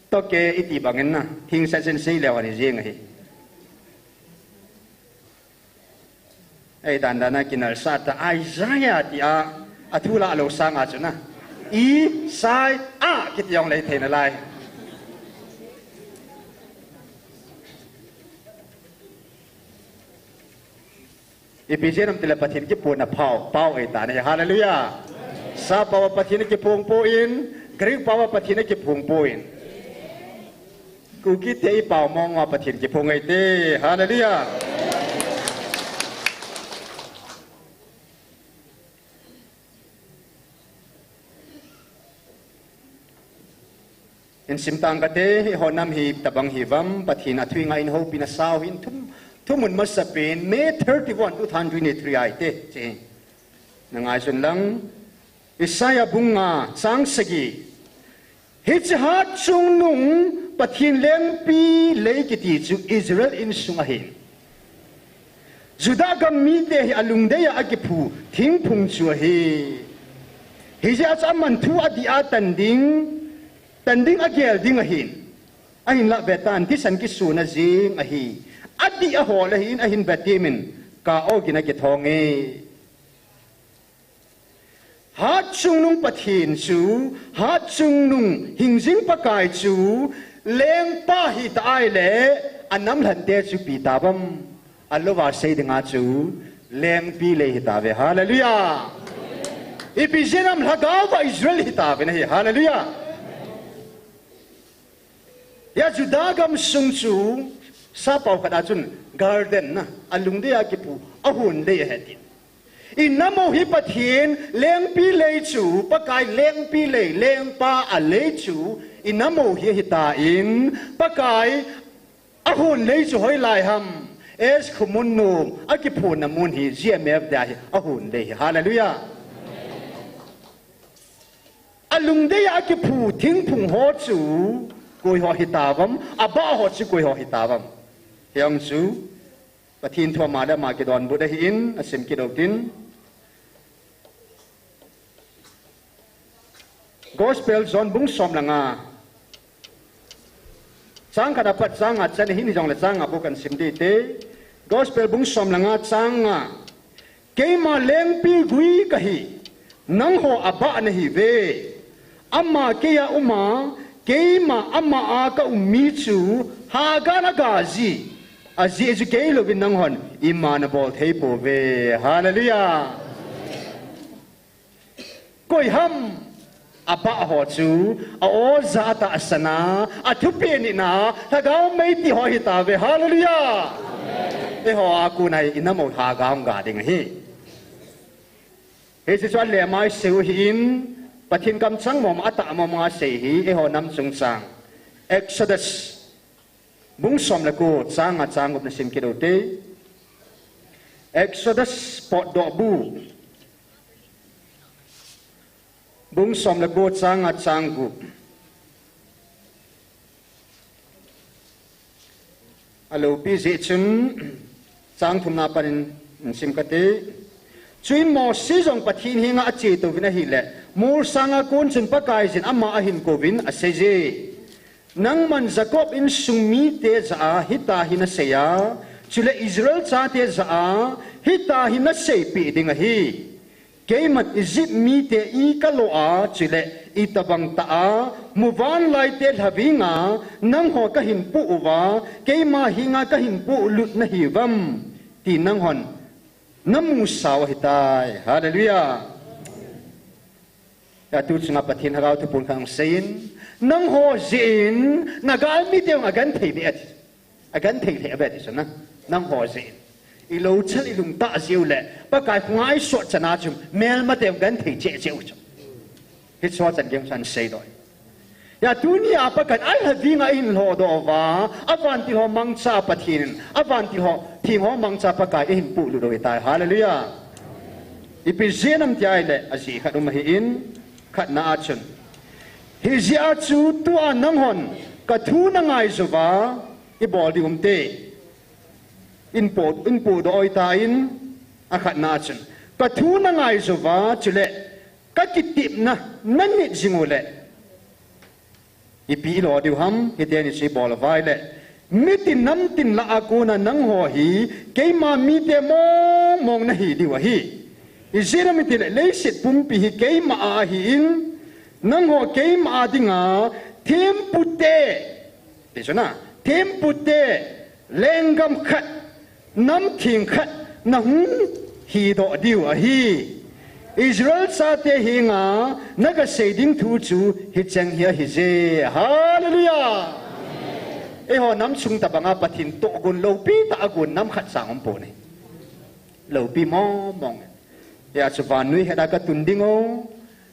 toke iti bangin na, thingset sen sei leu ani jeng ahi. Eidan dan a kinalsah ta Isaiah tia, athu lah lou sanga chu na. I, sai, a, kiti jong lei thei nalai. Ipi jeh inem itile Pathen kipuna pao, pao ahi tan ahi. Hallelujah. Sap pao a Pathen akiphong poi, Greek pao a Pathen akiphong poi. Kukite ipao mong uva Pathen kiphong ahi te. Hallelujah. Hin sim tang kate, eiho nam hi itobang hiuvam, Pathen athuhing a eihoupina sao hi thum, thumun masapen, May thirty-one, two thousand twenty-three ahi te, che. Na ngaijun lang, Isaiah bung nga chang sagi. Hiche Hatchungnung Pathen lengpilei kiti chu Israel insung ahi. Judah gam mite hi alungdei a akiphu thingphung chu ahi. Hijeh a chu aman thu adih a tan ding, tan ding agel ding ahin. Ahinlah vetan, thisan kisuna jeng ahi. Adih ahol ahin, ahin vetemin, kah ogin akithong e. Hatchungnung Pathen chu, Hatchungnung Hingjing Pakai chu, lengpa hita ahile, anam lhante chu ipi tauvem? Alouva sei dinga chu, lengpi lei hitauve. Hallelujah. Ipi jeh ham? Lhagaova Israel hitauvin ahi. Hallelujah. Hia Juda gamsung chu, sappao khat a chun garden na, alungdei a kiphu, ahon lei ahi tin. Inam u hi Pathen lengpi lei chu, Pakai lengpi lei, lengpa alei chu, inam u hi ahitan, Pakai ahon lei chu hoilai ham? S Khomun nom, akiphuna mun hi G M F dia hi ahon lei hi. Hallelujah. Alungdei a akiphu thingphung ho chu koi ho hitauvam, abah ho chu koi ho hitauvam? Hiche chu Pathen thu ama le ama kidonbut ahin, asim kit utin. Gospel John bung som le nga, chang khat apat chang nga chan ahin, hijongle chang nga bou kahin sim ding ahi. Gospel bung som le nga chang nga. Keima lengpi gui kahi, nangho abah nahiuve. Ama keiya uma, keima ama a kaum mi chu haga naga ji, ajeh chu kei louvin nanghon ima nabol thei pouve. Hallelujah. Koi ham? Abah ho chu, a-o ja tahsan a, athupi nina, lhagao mei ti ho hitauve. Hallelujah. Eiho a kon a hi inam u haga hung ga ding ahi. Hiche chu alem a isei u ahin, Pathen kamchang mong mong, atah mong mong a sei hi, eiho nam chungchang. Exodus bung som le ko, chang nga chang gup nasim kit ute. Exodus potdoh bu, bung som le ko, chang nga chang gup. Aloupi jeh chun, chang thumna panin sim kate. Chuin Mosi jong Pathen henga ache touvin ahile, molsang a kon chun Pakaiyin ama ahin kouvin aseije. Nangman Jacob insung mite jah a hitia hi nasei a, chule Israel chate jah a hitia hi naseipeh ding ahi. Keiman Egypt mite i kalo a, chule itobang tah a muvanlaite lhaving a nangho kahin poh uva, keima henga kahin polut nahiuvem, ti nanghon namusau ahitai. Hallelujah. Atu chunga Pathen Lhagao thuphon khat hung seiyin, nangho jeh in nagalmite hung agenthei be ati. Agenthei lheh be ati chu na. Nangho jeh in. Ilou chal ilungtah jeh u le, Pakai khongai sot chana chu melmate hung genthei cheh cheh u chu. Hiche chan geiyin seilou. Hia tunia Pakai in alhaving a ahin lhodoh uva, avantil ho mangcha Pathen in, avantil ho, theng ho mangcha Pakai in ahin polut u ahitai. Hallelujah. Ipi jeh ham tia ahile, ajeh khat um ahin, khatna a chun. Hijeh a chu tua nanghon kathu nangaijouva, ibol ding um te. Inpoh, inpohdoh u ahitan, akhatna a chun. Kathu nangaijouva, chule kakitepna nanit jing u le. Ipi ilo diu ham, hiteni chu ibol uva ahile. Mitin namtin lah a kona nangho hi, keima mite mong mong nahi diu ahi. Ijeh inem itile, leiset pumpi hi keima a ahin, nangho keima a dinga, thempute, ti chu na, thempute, lenggam khat, nam theng khat nahung hidoh diu ahi. Israel chate henga nagasei ding thu chu hicheng hi ahije. Hallelujah. Eiho nam chung tobanga Pathen tohgon loupi tah agon nam khatcha um poi. Loupi mong mong. Hia chu vannoi het a katun ding o.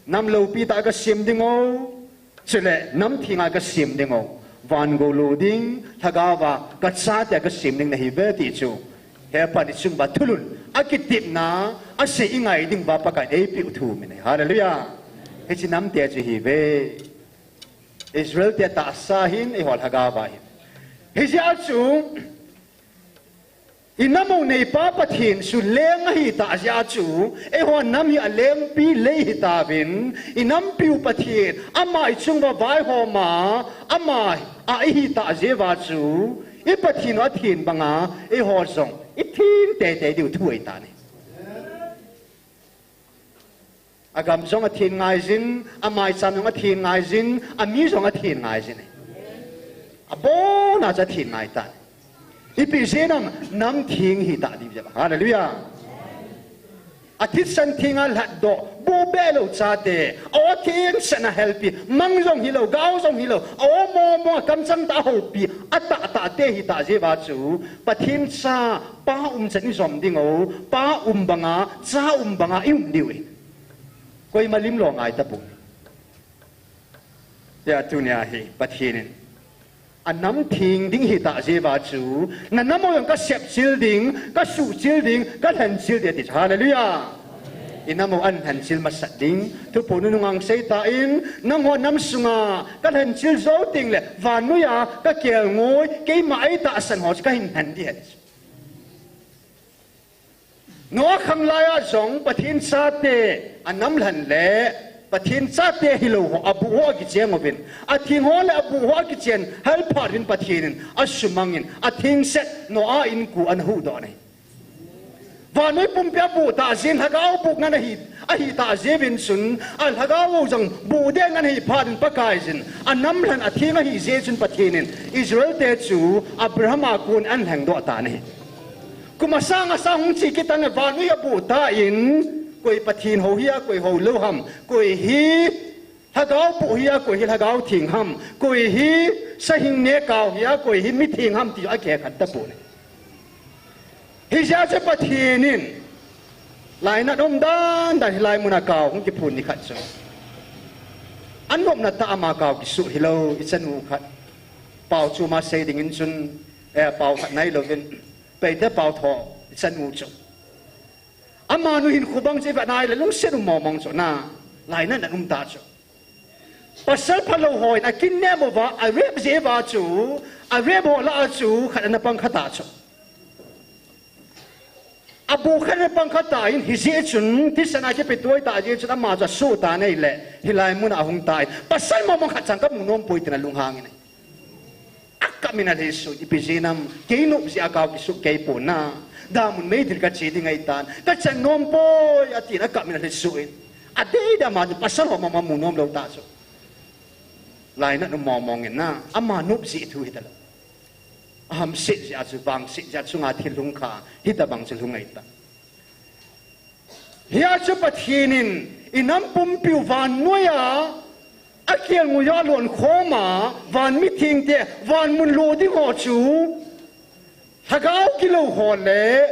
Nam loupi tah kasem ding o. Chule, nam thenga kasem ding o, van gou lo ding, lhagaova, kachatea kasem ding nahiuve ti chu. Hepa ni chunguva thulhun, akitepna, asei ingai diuva Pakai in eipeh u thu min ahi. Hallelujah. Hiche namte chu hiuve. Israel te tahsa hin, eiho lhagaova hin. Hijeh a chu, inam u neipa Pathen chu leng ahitah jeh a chu, eiho nam hi alengpi lei hitauvin, inampiu Pathen, ama ichunguva vaihoma, ama a ihitah jeh uva chu, iPathen u athen banga, eiho jong, ithen teitei diu thu ahitan ahi. Agam jong athin ngaijin, amaicham jong athin ngaijin, ami jong athin ngaijin. Abona chu athin ngai tan. Ipi jeh ham, nam theng hita ding jeh. Hallelujah. Athisan thenga lhatdoh, buhbeh lou chate, aw thengsetna helpi, mang jong hilou, gao jong hilou, aw momo, akamchang tah a houpi, atahtah te hita jeh uva chu, Pathen cha, pa umchan ijom diu, pa um banga, cha um banga ium diu ahi. Koima limlo ngai tapon. Hia tunia hi, Pathen in. Anam theng ding hita jeh uva chu, nanam u jong kasepchil ding, kasuhchil ding, kalhenchil ding ati chu. Hallelujah. Inam u ahin lhenchil masat ding. Thuphon nunung a asei tan, nangho nam sunga kalhenchil jou tengle, vannoiya kakelngoi, keima eitahsan ho chu kahin lhen ding ahi. Noah khang laiya jong Pathen chate anam lhen le Pathen chate hilou ho, abuh ho akicheng uvin. Atheng ho le abuh ho akichen, helphat uvin Pathen in, asumangin, athengset Noah inkote ana huhdoh ahi. Vannoi pumpi abuh tah jeh in, lhagao buh ngen ahi, ahitah jeh uvin chun, alhagao jong buh deh ngen ahi phat in Pakaiyin, anam lhen atheng ahi jeh chun Pathen in, Israel te chu Abraham a kon ana lhengdoh tan ahi. Kum asang asang hung che kit tan le vannoi abuh tan, koi Pathen hou hia, koi houlou ham, koi hi lhagao buh hia, koi hi lhagao theng ham, koi hi sahingne kau hia, koi hi mitheng ham ti akikhen tapon ahi. Hijeh a chu Pathen in, lainat um dandan hilai muna kau hung kiphun nikhat chu, anopna tah a ama kau kisuh hilou, ichanu khat. Pao chu ama sei dingin chun, eh, pao khat nailouvin, Paite pao tho, ichanu chu. Amanu hinkho bang chu ivet nai le lungset um mong mong chu na, lainat um tah chu. Pasal phalou hon akinnem uva, a rape jeh uva chu, a rape ho lah a chu, khat ana pang kha tah chu. Abuh khat ana pang kha tan, hijeh chun, thisan a kipe tuai tah jeh chun, ama chu asuh tan ahile, hilai muna ahung tan. Pasal mong mong khat chang kamu nom poi tin alunghangin ahi. Akap in alhisu in, ipi jeh ham, kei nop jeh a kau kisuh kei pon na. Damun meidil kache ding ahitan, kachan nom poi, atin akap in alhisu in. Adei dei ama chu pasal ho mama mu nom lou tah chu. Lainat um mong mong in na, ama nop jeh thu hitalou. Ahamset jeh a chu, vangset jeh a chunga thil hung kha, hitobang chu hung ahitan. Hia chu Pathen in, inam pumpiu vannoiya, akelngoi a lon khom a, van mithengte, van mun lo ding ho chu, lhagao gilou ho le,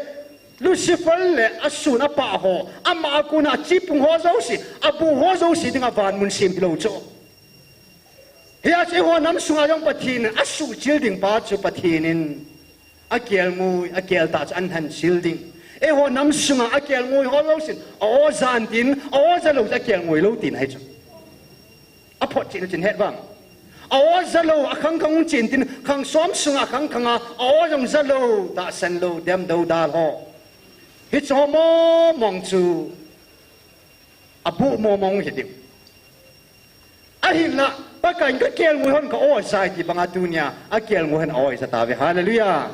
Lucifer le asun apah ho, ama a kona achepung ho jouse, abuh ho jouse dinga van mun sem hilou chu. Hia chu eiho nam sunga jong Pathen in asuhchil ding pa chu Pathen in akelngoi, akel tah chu ahin lhenchil ding. Eiho nam sunga akelngoi ho jousen, a-o ja intin, a-o ja lou chu akelngoi lou tina ahi chu. Aphotchetna chu ihet vang. A-o ja lou, akhang khang hung che intin, khang som sunga akhang khang a, a-o jong ja lou, tahsan lou, dem dou dal ho. Hiche ho mong mong chu, abuh mong mong hi ding. Ahinla, Pakaiyin kakelngoi hon ka-o ja e ti banga tunia, akelngoi hon a-o ja tauve. Hallelujah.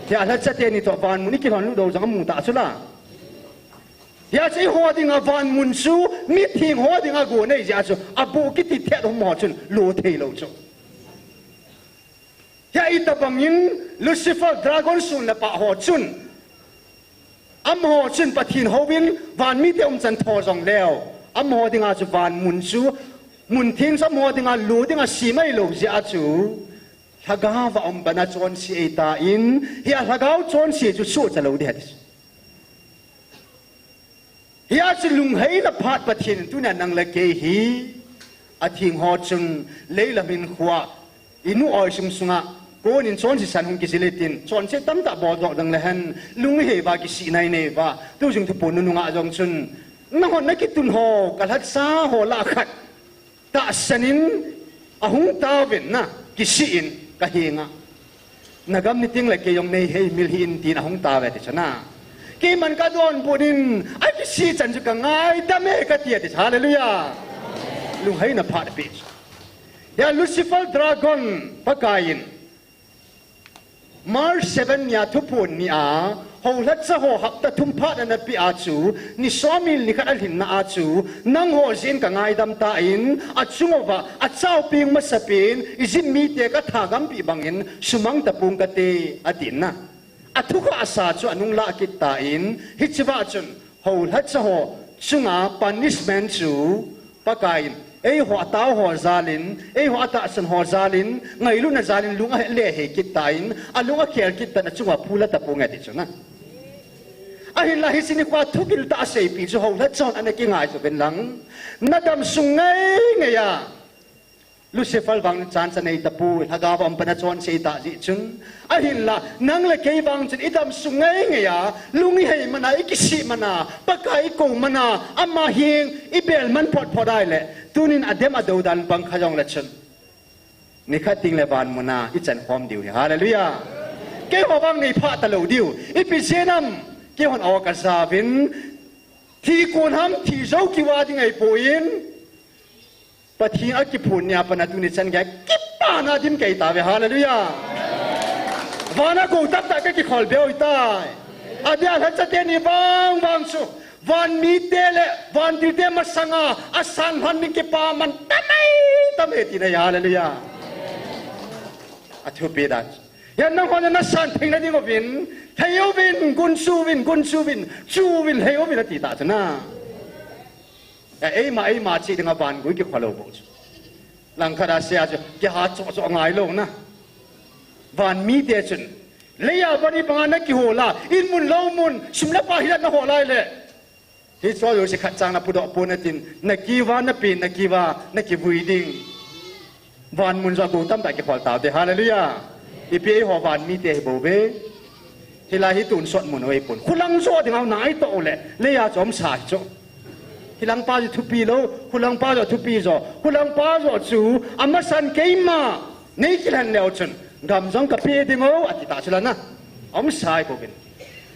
Hia lhacha teni toh van mun ikilhon lut doh jong amu tah chu la. Hia chu eiho dinga van mun chu, mitheng ho dinga gon ahi jeh a chu, abuh kiti thet hom ho chun, lo thei lou chu. Hia itobangin Lucifer dragon sun le pah ho chun, amaho chun Pathen houvin van mite umchan tho jongleu, amaho dinga chu van mun chu, mun theng chu amaho dinga lo dinga sem ahilou jeh a chu, lhagao a um bana chonse ahitan, hia lhagao chonse chu sohcha lou ding ahi ti chu. Hia chu lungheina phat Pathen in tunia nang le kei hi, atheng ho chun leilam hinkhoa, inu oi sung sunga, konin chonse san hung kijil e tin, chonse tamtah boldoh dang le hen, lunghei uva kisih nai nei uva, tu jing thuphon nunung a jong chun, nahon nakitun ho, kalhacha ho lah khat, tahsan in ahung tauvin na, kisih in kahenga. Nagam ni tengle kei jong neihei mil hih in tin ahung tauve ti chu na. Keiman kadonbut in, akisih chan chu kangaidam e kati ati chu. Hallelujah. Lungheina phat ape chu. Hia Lucifer dragon Pakaiyin March seven nia thuphon nia, Houlhatcha ho hapta thum phat ana peh a chu, ni somni le ni khat alhinna a chu, nangho jeh in kangaidam tan, achung uva, achaopeng masapen, Egypt mite kathagampi bangin, sumang tapong kate, atin na. Athu khah sa chu anung lah kit tan, hichea chun, houlhatcha ho chunga punishment chu, Pakaiyin, eiho atao ho jalin, eiho atahsan ho jalin, ngailutna jalin, lung ale hei kit tan, alung akhel kit tan, achunga phula tapong e ti chu na. Ahinla hiche nikho thugil tah aseipi chu houlhatcha hon ana kingaito uvin lang. Nadam sung ngai ngaiya. Lucifer vang chan chan nei tapoi, lhagao a um pana chonse ita jeh chun. Ahinla, nang le kei vang chun idam sung ngai ngaiya, lung ihei mana, ikisih mana, Pakai ikou mana, ama heng, ibel man phot phot ahile, tunin adem adou dan bang kha jongle chun. Nikhat teng le van muna, ichan khom diu ahi. Hallelujah. Keiho vang nei phah talou diu. Ipi jeh ham, keihon aw kajauvin, thi kon ham, thi jou kiva ding ahipoi. Pathen akiphon nia pat a tuni chan geiya kipana dim kei tauve, hallelujah. Vana gou tamtah kakikhol beu ahitai. Adeh a lhacha teni vang vang chu, van mite le vantilte masanga asan lhon ding kipaman tamai tamai tina ahi, hallelujah. Athupi dan. Hiya nangho nasan theina ding uvin, thei uvin, gunchu uvin, gunchu uvin, chu uvin, lhei uvin ati ta chu na. Eima, eima cheh dinga van gui kikholou bou chu. Langkhat a seija chu, kiha choh choh ngailou na. Van mite chun, leiya van ibanga nakihol a, in mun lou mun, sum le pai hilat nahol a ahile. Hiche jouse khat chang napudoh pon natin, nakiva, napen, nakiva, nakivui ding. Van mun joh gou tamtah kikhol taute, hallelujah. Ipi eiho van mite hibouve. Hilai hi tonsot mun ahipon. Khulang joh dinga naitoh le, leiya chu umsa hichu. Hilang pa chu thupi lou, khulang pa joh thupi joh. Khulang pa joh chu, amasan keima, nei kilhen leu chun, gam jong kapeh ding o, ati ta chu la na. Umsa hibouvin.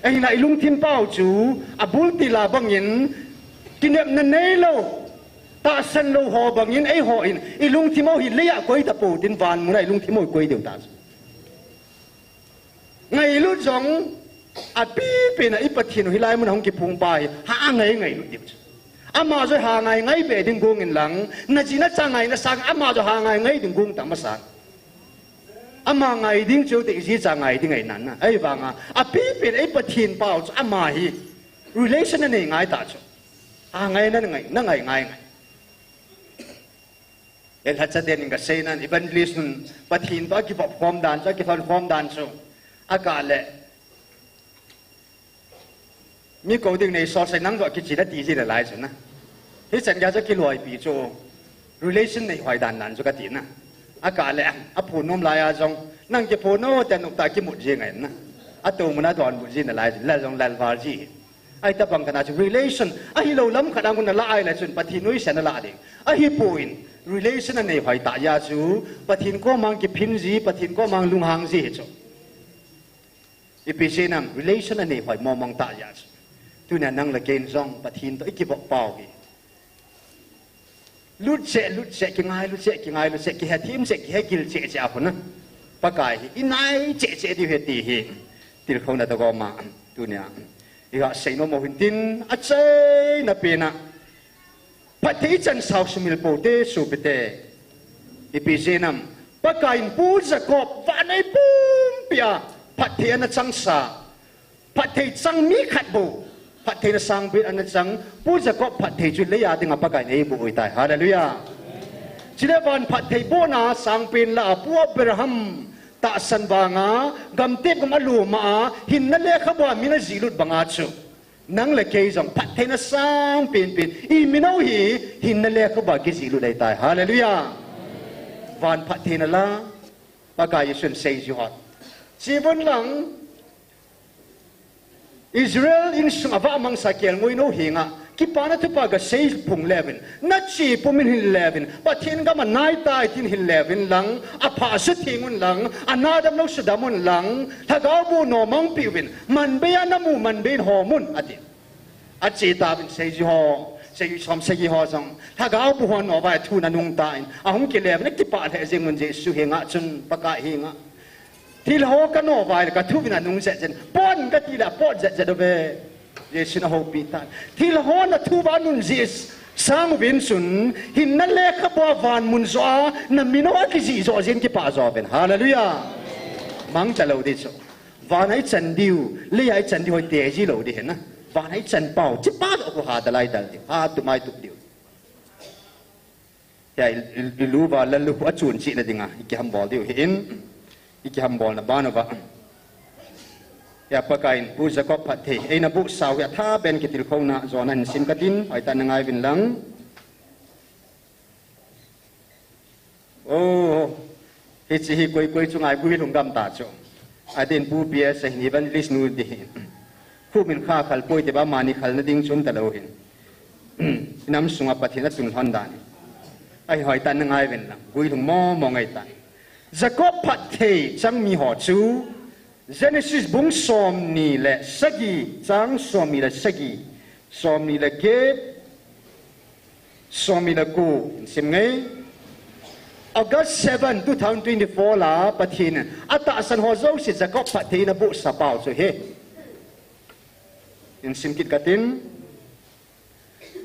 Ahinla ilungthim pau chu, abul tila bangin, kinepna neilou, tahsan lou ho bangin, eihon, ilungthim u hi leiya koi tapou, tin van muna ilungthim u koi diu ta chu. Ngailut jong, apipen a i Pathen u hilai mun a hung kiphong pa hi, ha ngai ngailut diu chu. Ama joh ha ngai ngai be ding gong in lang, naji nacha ngai nasang, ama joh ha ngai ngai ding gong ta masang. Ama ngai ding chu te iji cha ngai ding ahi nan na. Ahivanga, apipen a i Pathen pau chu ama hi, relation anei ngai ta chu. Ha ngai nangai, nangai ngai ngai. Lhacha teni kasei nan, evangelist nun, Pathen toh akivop khom dan chu, akilhon khom dan chu. Akah le, mi kou ding nei sol sai nang joh kichi nati ji nalai chu na. Hichan geiya chu kiloipi chu, relation nei hoi dan dan chu kati na. Akah le, aphon nom laiya jong, nang kiphon nom te nop tah kimut ji ngai na. Atou mun a donbut ji nalai chu, lal jong lal val ji. Ahitabang kana chu relation, ahilou lam khat a ngun nala ahile chun Pathen nuisat nala ding. Ahipon, relation anei hoi tah jeh a chu, Pathen koma kiphin ji, Pathen koma lunghang ji hi chu. Ipi jeh ham, relation anei hoi mong mong tah jeh a chu. Tunia nang le kei in jong, Pathen toh ikivop pau hi. Lut cheh, lut cheh, kingailu cheh, kingailu cheh, kihethem cheh, kihegil cheh cheh a khu na. Pakai hi, inai cheh cheh diu ahi ti hi. Tilkhouna toh gom a, tunia. Iga sei nom u hin tin, achaina pen a. Phatthei ichansau sumil pou te, sopite. Ipi jeh ham. Pakai in Pu Jacob, vannoi pumpi a. Phatthei ana changsa. Phatthei chang mi khat bou. Phattheina sangpen ana chang. Pu Jacob phatthei chu leiya dinga Pakai in eiboh u ahitai. Hallelujah. Chule van phatthei bohna sangpen lah a Pu Abraham tahsan vanga, gamtep gam a lom a, hinna lekhabua min ajihlut banga chu. Nang le kei jong phattheina sangpen pen. I min u hi, hinna lekhabua kijihlut ahitai. Hallelujah. Van phattheina la, Pakai Jesun seiji hon. Chevun lang, Israel insung a vamangsa kelngoi nou henga, kipana thupha gasei phung leuvin, nache pumin hin leuvin, Pathen gam a naitai tin hin leuvin lang, apha sutheng un lang, anadam lou sudam un lang, lhagao bu nomang peuvin, manbei a namu manbei in hom un, ati. Ache tauvin seiji ho, seiji som seiji ho jong, lhagao bu ho nom uva thu ana nung tan, ahung kile uvin, akipah lheh jeng un Jesu henga chun, Pakai henga. Thil ho kano uva ahile kathu uvin anung jet jet. Pon kati le apot jet jet uve. Jesun ahoupi tan. Thil ho nathu uva anun jeh sang uvin chun, hinna lekhabua van mun joh a namin ho akijih joh jeh in kipah jo uvin. Hallelujah. Mang talou ding chu. Van a ichan diu, lei a ichan diu ho ite ji lou ding ahi na. Van a ichan pau, chi pa joh khu ha dalai dal diu. Ha tup mai tup diu. Hia i, i, ilu uva lallukhuh achun chihna dinga, ikihambol diu ahin, ikihambolna ban uva. Hia Pakaiyin Pu Jacob phatthei eina bohsau hi athaben kitilkhouna jona hin sim katin, hoitah in nangai uvin lang. Oh, hiche hi koi koi chunga guilhung gam ta chu. Adeh in Pu P S ahin evangelist nu ding ahi. Khu min kha khal poi ti ba mani khalna ding chu um talou ahin. Inam sunga Pathen atun lhon dan. Ahi hoitah in nangai uvin lang. Guilhung mong mong ahitai. Jacob phatthei chang mi ho chu Genesis bung somni le sagi, chang somni le sagi, somni le get, somni le ko, sim nge. August seven, two thousand twenty-four la Pathen in atahsan ho jouse Jacob phatthei in abohsa pau chu ahi. Hin sim kit katin.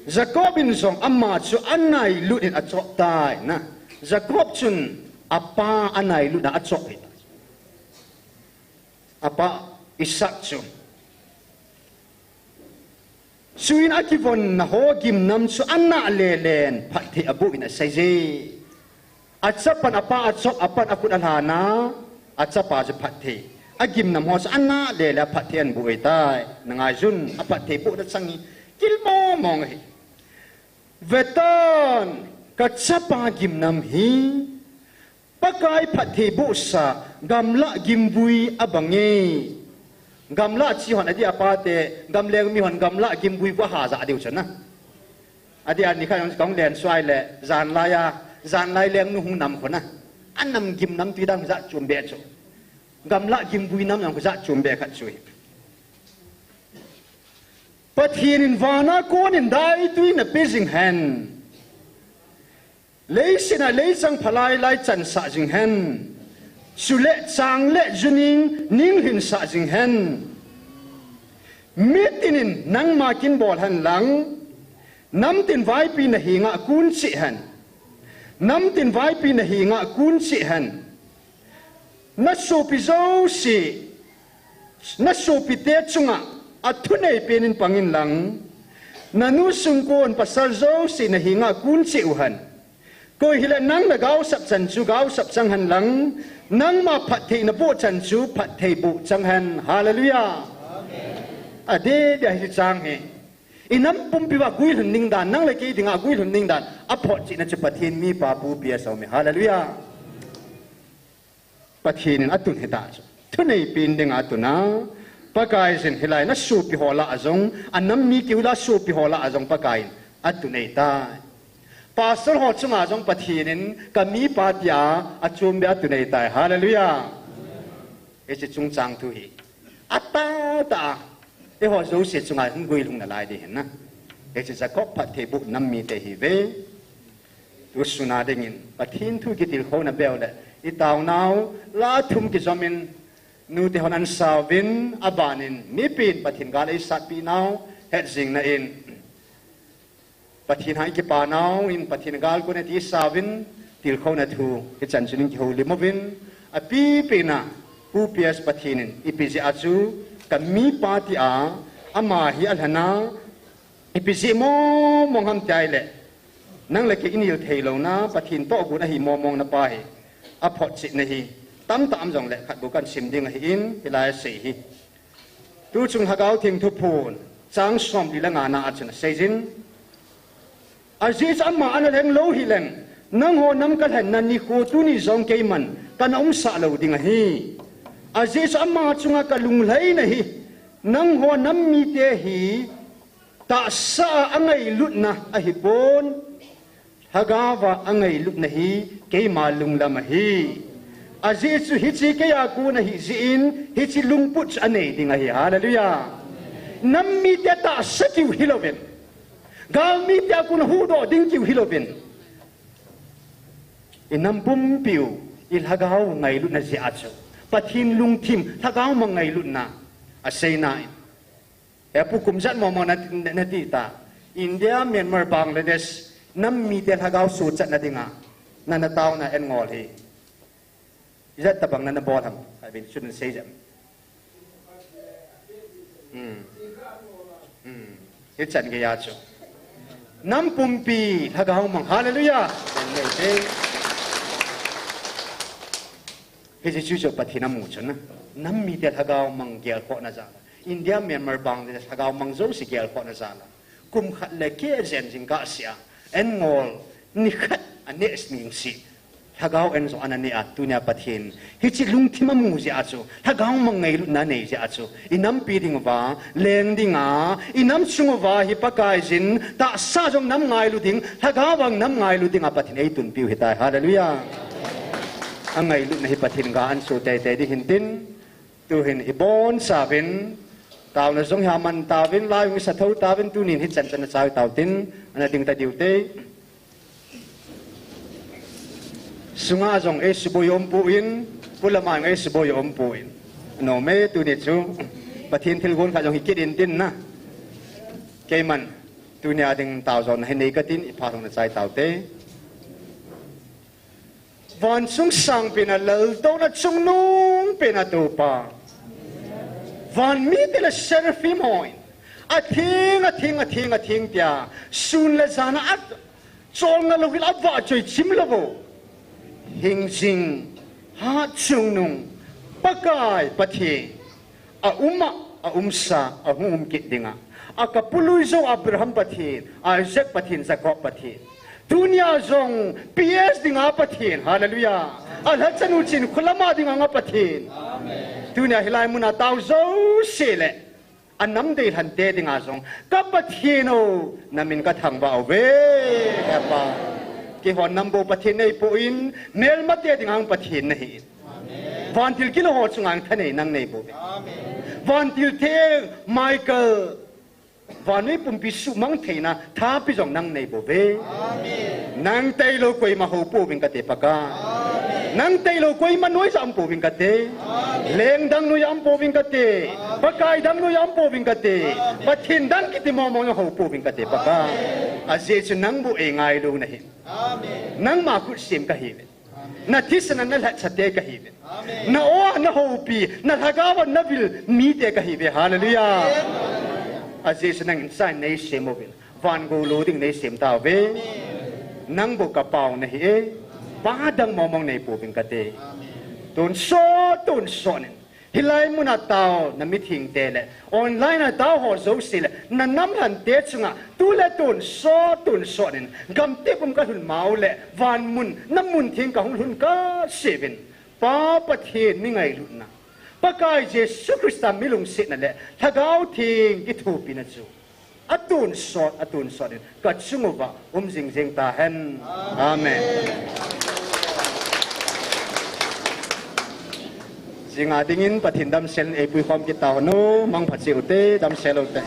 Jacob in jong ama chu anailut in achop tai na. Jacob chun apa anailut a achop ahitai. Apa Isaac chu. Chuin akivonna ho gimnam chu anah lelen phatthei aboh in asei je. Achapan apa achop, apan akhut alhan a, achapa chu phatthei. Agimnam ho chu anah lele a phatthei ahin boh ahitai. Nangaijun, aphatthei bohna chang hi gil mong mong ahi. Vetan, kachapa gimnam hi Pakai phatthei bohsa gamlah gimvui abang e. Gamlah chi hon adeh a pate, gamleng mi hon gamlah gimvui khu aha jah diu chu na. Adeh a nikhat jong kahung len suai le, janlai a, janlai lengnu hung nam khu na. Anam gimnam twi dang jat chom be chu. Gamlah gimvui nam jong khu jat chom be khat chu ahi. Pathen in vana kon in daitwi nape jing hen. Leiset a leichang phalai lai chansah jing hen. Chule chang le juning ninglhinsah jing hen. Mitin in nangma kin bol hen lang. Namtin vaipi nahenga kun cheh hen. Namtin vaipi nahenga kun cheh hen. Nasopi jouse, nasopite chunga athunei pen in pang in lang. Nanu sungkon pasal jouse nahenga kun cheh u hen. Koi hile nang nagaosap chan chu gaosap chang hen lang. Nangma phatthei naboh chan chu phatthei boh chang hen. Hallelujah. Adeh deh ahi chang hi. Inam pumpi uva guilhun ding dan, nang le kei dinga guilhun ding dan, aphotchetna chu Pathen mipa Pu P S a um e. Hallelujah. Pathen in atun hita chu. Thunei pen dinga atun a. Pakaiyin hilai nasopi ho lah a jong, anam mi keu lah a sopi ho lah a jong Pakaiyin atun ahitai. Pastor ho chunga jong Pathen in kamipa tia achom be atun ahitai. Hallelujah. Hiche chungchang thu hi. Atahtah a. Eiho jouse chunga hung guilhung nalai ding ahi na. Hiche Jacob phatthei boh nam mite ihiuve. Tusun a dingin Pathen thu kitilkhouna beu le. Itaonau, la thum kijom in, nute hon ansauvin, abanin, mipi in Pathen gal eisatpi nau, hetjingna in. Pathen a ikipa nau in Pathen gal kon e ti isauvin, tilkhouna thu hichan chun in kihoulim uvin, apipen a, Pu P S Pathen in ipi jeh a chu kamipa tia, ama hi alhen a, ipi jeh mong mong ham tia ahile, nang le kei inil theilouna, Pathen tohgon ahi mong mongna pa hi, aphotchetna hi tamtah um jongle khat bou kahin sim ding ahin, hilai a asei hi. Tuchung Lhagao Theng Thuphon, chang somli le ngana a chun aseiyin. Ajeh chu ama ana lheng lou hileng, nangho nam kalhenna nikho tuni jong keiman kana umsah lou ding ahi. Ajeh chu ama chunga kalunglhaina hi, nangho nam mite hi tahsa a angailutna ahipon, Lhagao a angailutna hi keima lunglam ahi. Ajeh chu hiche keiya kon ahi jeh in, hiche lungput chu anei ding ahi. Hallelujah. Nam mite tahsa kiu hilouvin, gal mite a kon huhdoh ding kiu hilouvin, inam pumpiu, ilhagao ngailutna jeh a chu Pathen lungthim, lhagao mang ngailutna asei nai. He pu kum ijat momo na, na, nati ta. India, Myanmar, Bangladesh nam mite lhagao suhchatna dinga nana taona an ngol hi ijat tabang nana bol ham? Abin chun sei jam. Hmm. Hmm. Hichan geiya chu nam pumpi lhagao mang. Hallelujah. Amen. Hiche chu chu Pathen amu chu na. Nam mite lhagao mang gelkhohna jal a, India, Myanmar, Bangladesh lhagao mang jouse gelkhohna jal a, kum khat le keh jen jingkah sea an ngol, nikhat aneh sing sih. Lhagao an jong ana neh a, tunia Pathen hiche lungthim amu jeh a chu, lhagao mang ngailutna anei jeh a chu, i nampi dinguva leng dinga, i nam chunguva hi Pakaiyin tahsa jong nam ngailu ding, lhagao vang nam ngailu dinga Pathen eitunpiu hitai. Hallelujah. Angailutna hi Pathen ga ansoh teitei ding hintin, tuhin ibonchauvin taona jong hi aman tauvin, lai jong isa thou tauvin, tunin hichan chan achai tautin, ana ding tadiu te. Sunga jong eisuboi umpoi, pulama jong eisuboi umpoi. Nom e, tuni chu Pathen thilgon khat jong hi kit intin na. Keiman tunia ding taojonna hi nei katin, ipha jong nachai taute. Vanchung sangpen a laltouna chungnungpen a Toupa, van mite le seraphim hon atheng, atheng, atheng, atheng tia sun le jan a cholngah louhel a vahchoi chim lou u, hingjing, hatchungnung Pakai Pathen, aum a, aumsa, ahung um kit dinga, akapului jou Abraham Pathen, Isaac Pathen, Jacob Pathen, tunia jong P S dinga Pathen, hallelujah, alhachanu Chinkholam a dinga nga Pathen, tunia hilai muna tao jouse le anam deilhante dinga jong ka Pathen o, namin kathangvah uve, he Pa. Keihon nam bou Pathen neipoi, melmate dinga Pathen nahi. Vantil kilou ho chunga thanei nang neibouve. Vantil theng Michael, vannoi pumpi suhmang theina thapi jong nang neibouve. Nang tailou koima houpouving kate Pakai. Nang tailou koima noija umpouving kate. Leng dang noija umpouving kate. Pakai dang noija umpouving kate. Pathen dang kiti momo jong houpouving kate Pakai. Ajeh chu nang bou eingailu nahi. Nangma khut sem kahiuve. Nathisan a nalhatsate kahiuve. Na-o a nahoupi, nalhagao a navil mite kahiuve. Hallelujah. Ajeh chu nangin chain neisem uvin, van gou lo ding neisem tauve. Nang bou kapau nahi e. Pa dang momo jong neipouving kate. Tonsot, tonsot in hilai muna tao namithengte le online a tao ho jouse le nanam lhante chunga tule tonsot, tonsot in gamtep um kalhun mau le vanmun, namun theng kahung lhun kaseuvin, Pa Pathen mi ngailutna, Pakai Jesu Christa mi lungsetna le Lhagao Theng kithopina chu atonsot, atonsot in kachunguva um jingjing tahen. Amen. Jinga dingin Pathen damsel in eipuikhom kit tauhen, mangpha cheh ute, damsel ute.